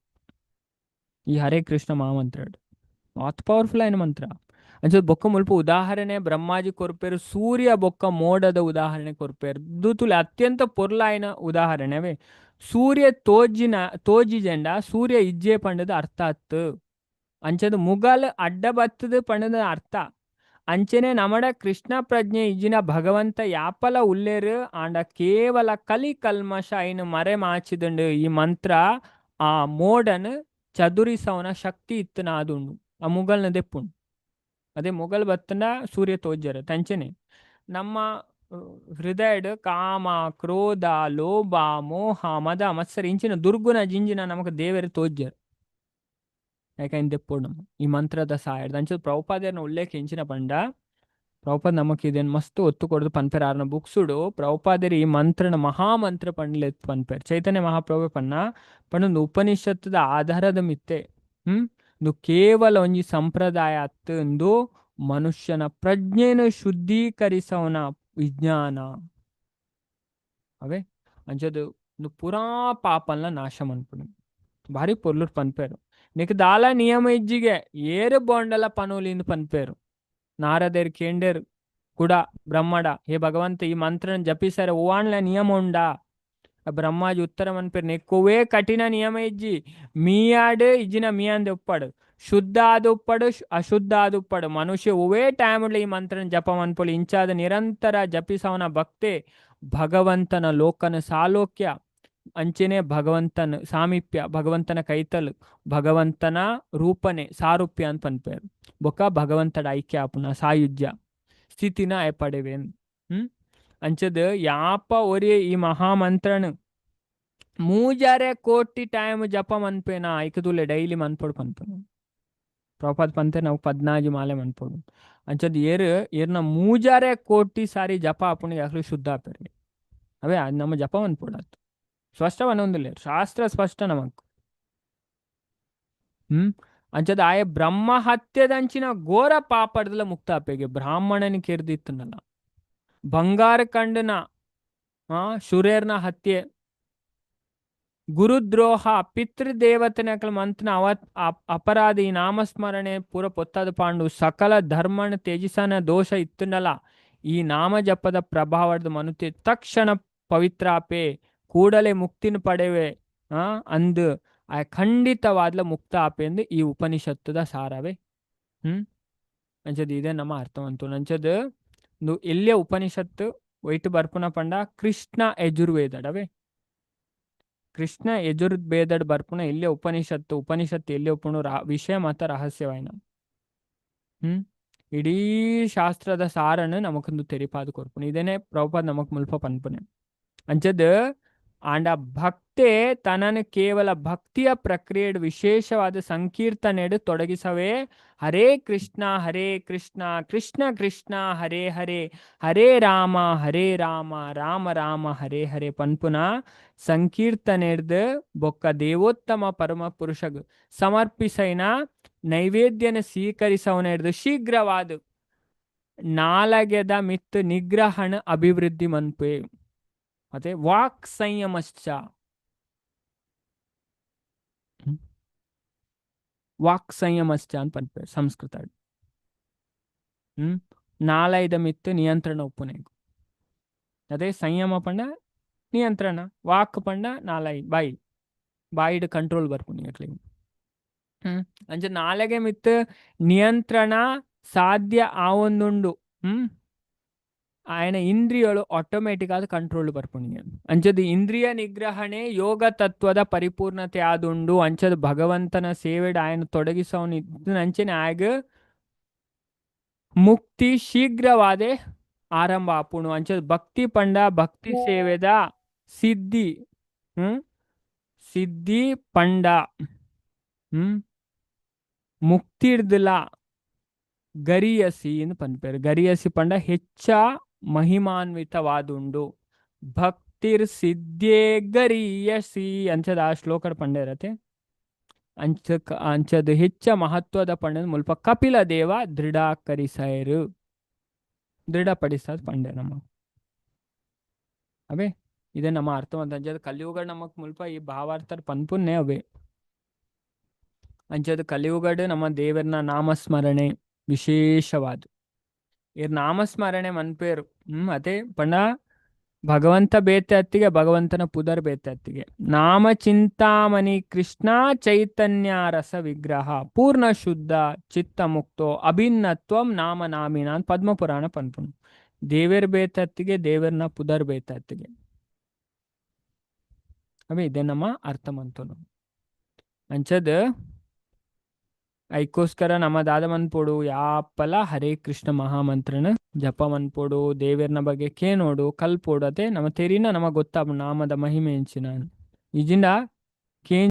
ಈ ಹರೇ ಕೃಷ್ಣ ಮಹಾಮಂತ್ರ ಆತ್ ಪವರ್ಫುಲ್ అయిన ಮಂತ್ರ. ಅಂಚ ಬೊಕ್ಕ ಮುಲ್ಪ ಉದಾಹರಣೆ ಬ್ರಹ್ಮಾಜಿ ಕೊರ್ಪೇರು, ಸೂರ್ಯ ಬೊಕ್ಕ ಮೋಡದ ಉದಾಹರಣೆ ಕೊರ್ಪೇರು. ದುತುಲೆ ಅತ್ಯಂತ ಪೊರ್ಲಾಯಿನ ಉದಾಹರಣೆವೇ. ಸೂರ್ಯ ತೋಜಿನ ತೋಜಿಜೆಂಡ ಸೂರ್ಯ ಇಜ್ಜೆ ಪಂಡದ ಅರ್ಥ ಅತ್ತು. ಅಂಚದ ಮುಗಲ್ ಅಡ್ಡ ಬತ್ತದ ಪಂಡದ ಅರ್ಥ. ಅಂಚನೆ ನಮಡ ಕೃಷ್ಣ ಪ್ರಜ್ಞೆ ಇಜ್ಜಿನ ಭಗವಂತ ಯಾಪಲ ಉಲ್ಲೇರು ಆಂಡ ಕೇವಲ ಕಲಿ ಕಲ್ಮಶ ಐನು ಮರೆ ಮಾಚಿದುಂಡು. ಈ ಮಂತ್ರ ಆ ಮೋಡನ್ ಚದುರಿಸವನ ಶಕ್ತಿ ಇತ್ತನ ಆದುಂಡು. ಆ ಮುಗಲ್ನ ದೆಪ್ಪುಂಡು. ಅದೇ ಮೊಘಲ್ ಬತ್ತಂಡ ಸೂರ್ಯ ತೋಜರ ತಂಚನೆ ನಮ್ಮ ಹೃದಯಡ್ ಕಾಮ ಕ್ರೋಧ ಲೋಭ ಮೋಹ ಮದ ಮತ್ಸರ ಇಂಚಿನ ದುರ್ಗುಣ ಜಿಂಜಿನ ನಮಕ್ ದೇವರು ತೋಜ್ಜರು. ಯಾಕಂದ್ರೆ ದೆಪ್ಪುಂಡು ನಮ್ಮ ಈ ಮಂತ್ರದ ಸಹಾಯದ. ಅಂಚ ಪ್ರಭುಪಾದೆರ್ನ ಉಲ್ಲೇಖ ಇಂಚಿನ ಪಂಡ ಪ್ರಭುಪಾದ ನಮಕ್ ಇದೇನು ಮಸ್ತ್ ಒತ್ತು ಕೊಡ್ದು ಪನ್ಪೆರ್ ಆರ್ನ ಬುಕ್ಸುಡು. ಪ್ರಭುಪಾದೆರ್ ಈ ಮಂತ್ರನ ಮಹಾಮಂತ್ರ ಪಂಡ್ಲೆ ಪನ್ಪೆರ್. ಚೈತನ್ಯ ಮಹಾಪ್ರಭು ಪನ್ನ ಪಂಡೊಂದು ಉಪನಿಷತ್ತದ ಆಧಾರದ ಮಿತ್ತೆ ಇದು ಕೇವಲ ಒಂಜಿ ಸಂಪ್ರದಾಯ ಅತ್ತು, ಇಂದು ಮನುಷ್ಯನ ಪ್ರಜ್ಞೆಯನ್ನು ಶುದ್ಧೀಕರಿಸವನ ವಿಜ್ಞಾನ ಅವೇ. ಅಂಚದು ಇಂದು ಪೂರಾ ಪಾಪಲ್ನ ನಾಶ ಮನ್ಪುಂಡು. ಭಾರಿ ಪೊರ್ಲುರ್ ಪನ್ಪೇರು. ನಿಕ್ ದಾಲ ನಿಯಮ ಇಜ್ಜಿಗೆ ಏರು ಬೋಂಡಲ ಪನೋಲಿಂದು ಪನ್ಪೇರು. ನಾರದೇರ್ ಕೇಂಡೇರ್ ಕೂಡ ಬ್ರಹ್ಮಡ, ಹೇ ಭಗವಂತ ಈ ಮಂತ್ರನ ಜಪಿಸರೆ ಓವಾಣ್ಲ ನಿಯಮ ಉಂಡಾ? ಬ್ರಹ್ಮಾಜಿ ಉತ್ತರ ಮನ್ಪೇರು, ನೆಕ್ಕುವೇ ಕಠಿಣ ನಿಯಮ ಇಜ್ಜಿ, ಮೀಯಾಡು ಇಜ್ಜಿನ ಮೀಯಾಂದೆ ಉಪ್ಪಾಡು, ಶುದ್ಧ ಆದ ಉಪ್ಪಡು ಅಶುದ್ಧ ಆದ ಉಪ್ಪಡು, ಮನುಷ್ಯ ಒವೇ ಟೈಮ್ ಈ ಮಂತ್ರನ ಜಪ ಮನ್ಪೊಲಿ. ಇಂಚಾದ ನಿರಂತರ ಜಪಿಸವನ ಭಕ್ತೆ ಭಗವಂತನ ಲೋಕನ ಸಾಲೋಕ್ಯ ಅಂಚನೆ ಭಗವಂತನ ಸಾಮೀಪ್ಯ ಭಗವಂತನ ಕೈತಲು ಭಗವಂತನ ರೂಪನೆ ಸಾರೂಪ್ಯ ಅಂತ ಪನ್ಪೇರು. ಬೊಕ್ಕ ಭಗವಂತಡ ಐಕ್ಯ ಆಪುನ ಸಾಯುಜ್ಯ ಸ್ಥಿತಿನ ಏಪಡೆವೆ. ಅಂಚದ ಯಾಪ ಒರಿ ಈ ಮಹಾಮಂತ್ರನು ಮೂಜಾರೆ ಕೋಟಿ ಟೈಮ್ ಜಪ ಮನ್ಪೇನ ಐಕದುಲೆ ಡೈಲಿ ಮನ್ಪೊಡು ಪನ್ಪನು. ಪ್ರಭುಪಾದ ಪಂತೆ ನಾವು 14 ಮಾಲೆ ಮನ್ಪೊಡು. ಅಂಚದ ಏರು ಏರ್ನ ಮೂಜಾರೆ ಕೋಟಿ ಸಾರಿ ಜಪ ಆಪುಂಡು ಯಾಕಲು ಶುದ್ಧ ಆಪೇರಿ. ಅವೇ ಅದು ನಮ್ಮ ಜಪ ಮನ್ಪೊಡಾತು ಸ್ಪಷ್ಟ ಒಂದಿಲ್ಲ ಶಾಸ್ತ್ರ ಸ್ಪಷ್ಟ ನಮಕ್. ಅಂಚದ ಆಯ ಬ್ರಹ್ಮ ಹತ್ಯದಂಚಿನ ಘೋರ ಪಾಪಡ್ದಲ ಮುಕ್ತ ಆಪೇಗೆ. ಬ್ರಾಹ್ಮಣನ ಕೆರ್ದಿತ್ತನಲ್ಲ ಬಂಗಾರ ಕಂಡನ ಶುರೇರ್ನ ಹತ್ಯೆ ಗುರುದ್ರೋಹ ಪಿತೃದೇವತನ ಮಂತನ ಅವ ಅಪರಾಧಿ ನಾಮಸ್ಮರಣೆ ಪೂರ ಪೊತ್ತದ ಪಾಂಡು ಸಕಲ ಧರ್ಮನ ತ್ಯಜಿಸನ ದೋಷ ಇತ್ತನಲ್ಲ ಈ ನಾಮ ಜಪದ ಪ್ರಭಾವದ ಮನುತೆ ತಕ್ಷಣ ಪವಿತ್ರಾಪೆ ಕೂಡಲೇ ಮುಕ್ತಿನ ಪಡೆವೆ ಅಂದು ಆ ಖಂಡಿತವಾದ್ಲ ಮುಕ್ತ ಆಪೆ ಎಂದು ಈ ಉಪನಿಷತ್ತದ ಸಾರವೇ. ಅಂಚದ ಇದೇ ನಮ್ಮ ಅರ್ಥವಂತು. ಅಂಚದ ಎಲ್ಲಿಯ ಉಪನಿಷತ್ತು ಒಯ್ಟ್ ಬರ್ಪುನ ಪಂಡ ಕೃಷ್ಣ ಯಜುರ್ವೇದಡವೇ. ಕೃಷ್ಣ ಯಜುರ್ವೇದಡ್ ಬರ್ಪುನ ಎಲ್ಲಿಯ ಉಪನಿಷತ್ತು, ಉಪನಿಷತ್ತು ಎಲ್ಲಿ ಒಪ್ಪುಣು ವಿಷಯ ಮಾತ್ರ ರಹಸ್ಯವಾಯಿನ. ಇಡೀ ಶಾಸ್ತ್ರದ ಸಾರನ್ನು ನಮಕೊಂದು ತೆರಿಪಾದು ಕೊರ್ಪುಣು. ಇದೇನೆ ಪ್ರಭುಪಾದ ನಮಕ್ ಮುಲ್ಪ ಪನ್ಪುನೆ. ಅಂಚದ ಆಂಡ ಭಕ್ತೆ ತನನು ಕೇವಲ ಭಕ್ತಿಯ ಪ್ರಕ್ರಿಯೆ ವಿಶೇಷವಾದ ಸಂಕೀರ್ತನೆಡು ತೊಡಗಿಸವೇ. ಹರೇ ಕೃಷ್ಣ ಹರೇ ಕೃಷ್ಣ ಕೃಷ್ಣ ಕೃಷ್ಣ ಹರೇ ಹರೇ ಹರೇ ರಾಮ ಹರೇ ರಾಮ ರಾಮ ರಾಮ ಹರೇ ಹರೇ ಪನ್ಪುನ ಸಂಕೀರ್ತನೆಡ್ದು ಬೊಕ್ಕ ದೇವೋತ್ತಮ ಪರಮ ಪುರುಷಗ್ ಸಮರ್ಪಿಸೈನ ನೈವೇದ್ಯನ ಸ್ವೀಕರಿಸವನೆಡ್ದು ಶೀಘ್ರವಾದ ನಾಲಗೆದ ಮಿತ್ತು ನಿಗ್ರಹಣ ಅಭಿವೃದ್ಧಿ ಮನ್ಪೆ. ಮತ್ತೆ ವಾಕ್ ಸಂಯಮಶ್ಚ, ವಾಕ್ ಸಂಯಮಶ್ಚ ಅಂತ ಪನ್ಪೆ ಸಂಸ್ಕೃತ. ನಾಲೈದ ಮಿತ್ತು ನಿಯಂತ್ರಣ ಒಪ್ಪುನೆ. ಅದೇ ಸಂಯಮ ಪಂಡ ನಿಯಂತ್ರಣ, ವಾಕ್ ಪಂಡ ನಾಲೈ ಬಾಯಿ ಬಾಯಿಡ್ ಕಂಟ್ರೋಲ್ ಬರ್ಪುನಿ ಅಟ್ಲಿ. ಅಂಚ ನಾಲೆಗೆ ಮಿತ್ತು ನಿಯಂತ್ರಣ ಸಾಧ್ಯ ಆವೊಂದುಂಡು. ఆయన ಇಂದ್ರಿಯಗಳು ಆಟೋಮೆಟಿಕ್ ಆದ ಕಂಟ್ರೋಲ್ ಬರ್ಪುನಿ. ಅಂಚದ ಇಂದ್ರಿಯ ನಿಗ್ರಹಣೆ ಯೋಗ ತತ್ವದ ಪರಿಪೂರ್ಣತೆ ಆದುಂಡು. ಅಂಚದ ಭಗವಂತನ ಸೇವೆಡ್ ఆయన ತೊಡಗಿಸವನು ಅಂಚನೆ ಆಗ ಮುಕ್ತಿ ಶೀಘ್ರವಾದೆ ಆರಂಭ ಆಪುಣು. ಅಂಚದ ಭಕ್ತಿ ಪಂಡ ಭಕ್ತಿ ಸೇವೆದ ಸಿದ್ಧಿ. ಸಿದ್ಧಿ ಪಂಡ ಮುಕ್ತಿರ್ದಲ ಗರಿಯಸಿ ಎಂದು ಪನ್ಪೇರು. ಗರಿಯಸಿ ಪಂಡ ಹೆಚ್ಚ ಮಹಿಮಾನ್ವಿತವಾದುಂಡು. ಭಕ್ತಿರ್ ಸಿದ್ಧೇ ಗರೀಯಸಿ ಅಂಚದ ಆ ಶ್ಲೋಕಡ್ ಪಂಡೇರತೆ. ಅಂಚ ಅಂಚದ ಹೆಚ್ಚ ಮಹತ್ವದ ಪಂಡದ ಮುಲ್ಪ ಕಪಿಲ ದೇವ ದೃಢಾಕರಿಸೈರು, ದೃಢಪಡಿಸದ್ ಪಂಡೆ ನಮ್ಮ. ಅವೇ ಇದೇ ನಮ್ಮ ಅರ್ಥವಂತ. ಅಂಚದ ಕಲಿಯುಗ ನಮಕ್ ಮುಲ್ಪ ಈ ಭಾವಾರ್ಥರ್ ಪನ್ಪುನ್ನೇ ಅವೇ. ಅಂಚದ ಕಲಿಯುಗಡ್ ನಮ್ಮ ದೇವರನ ನಾಮಸ್ಮರಣೆ ವಿಶೇಷವಾದ. ಇರ್ ನಾಮಸ್ಮರಣೆ ಮನ್ಪೇರು ಅದೇ ಪಂಡ ಭಗವಂತ ಬೇತೆ ಅತ್ತಿಗೆ, ಭಗವಂತನ ಪುದರ್ ಬೇತೆ ಅತ್ತಿಗೆ. ನಾಮ ಚಿಂತಾಮಣಿ ಕೃಷ್ಣ ಚೈತನ್ಯ ರಸ ವಿಗ್ರಹ ಪೂರ್ಣ ಶುದ್ಧ ಚಿತ್ತ ಮುಕ್ತೋ ಅಭಿನ್ನತ್ವಂ ನಾಮ ನಾಮಿನ ಪದ್ಮಪುರಾಣ ಪನ್ಪುನು. ದೇವೇರ್ ಬೇತೆ ಅತ್ತಿಗೆ, ದೇವರ್ನ ಪುದರ್ ಬೇತೆ ಅತ್ತಿಗೆ. ಅವೇ ಇದೇ ನಮ್ಮ ಅರ್ಥ ಮಂತನು. ಅಂಚದ ಐಕೋಸ್ಕರ ನಮ್ಮ ದಾದ ಮನ್ಪೊಡು ಯಾಪಲ ಹರೇ ಕೃಷ್ಣ ಮಹಾಮಂತ್ರನ ಜಪ ಮನ್ಪೊಡು, ದೇವೆರ್ನ ಬಗ್ಗೆ ಕೇನೋಡು, ಕಲ್ಪೋಡು. ಅತೆ ನಮ್ಮ ತೆರಿನ ನಮ ಗೊತ್ತಾಪ ನಾಮದ ಮಹಿಮೆ ಎಂಚಿನ ಇಜಿಂಡ ಕೇನ್.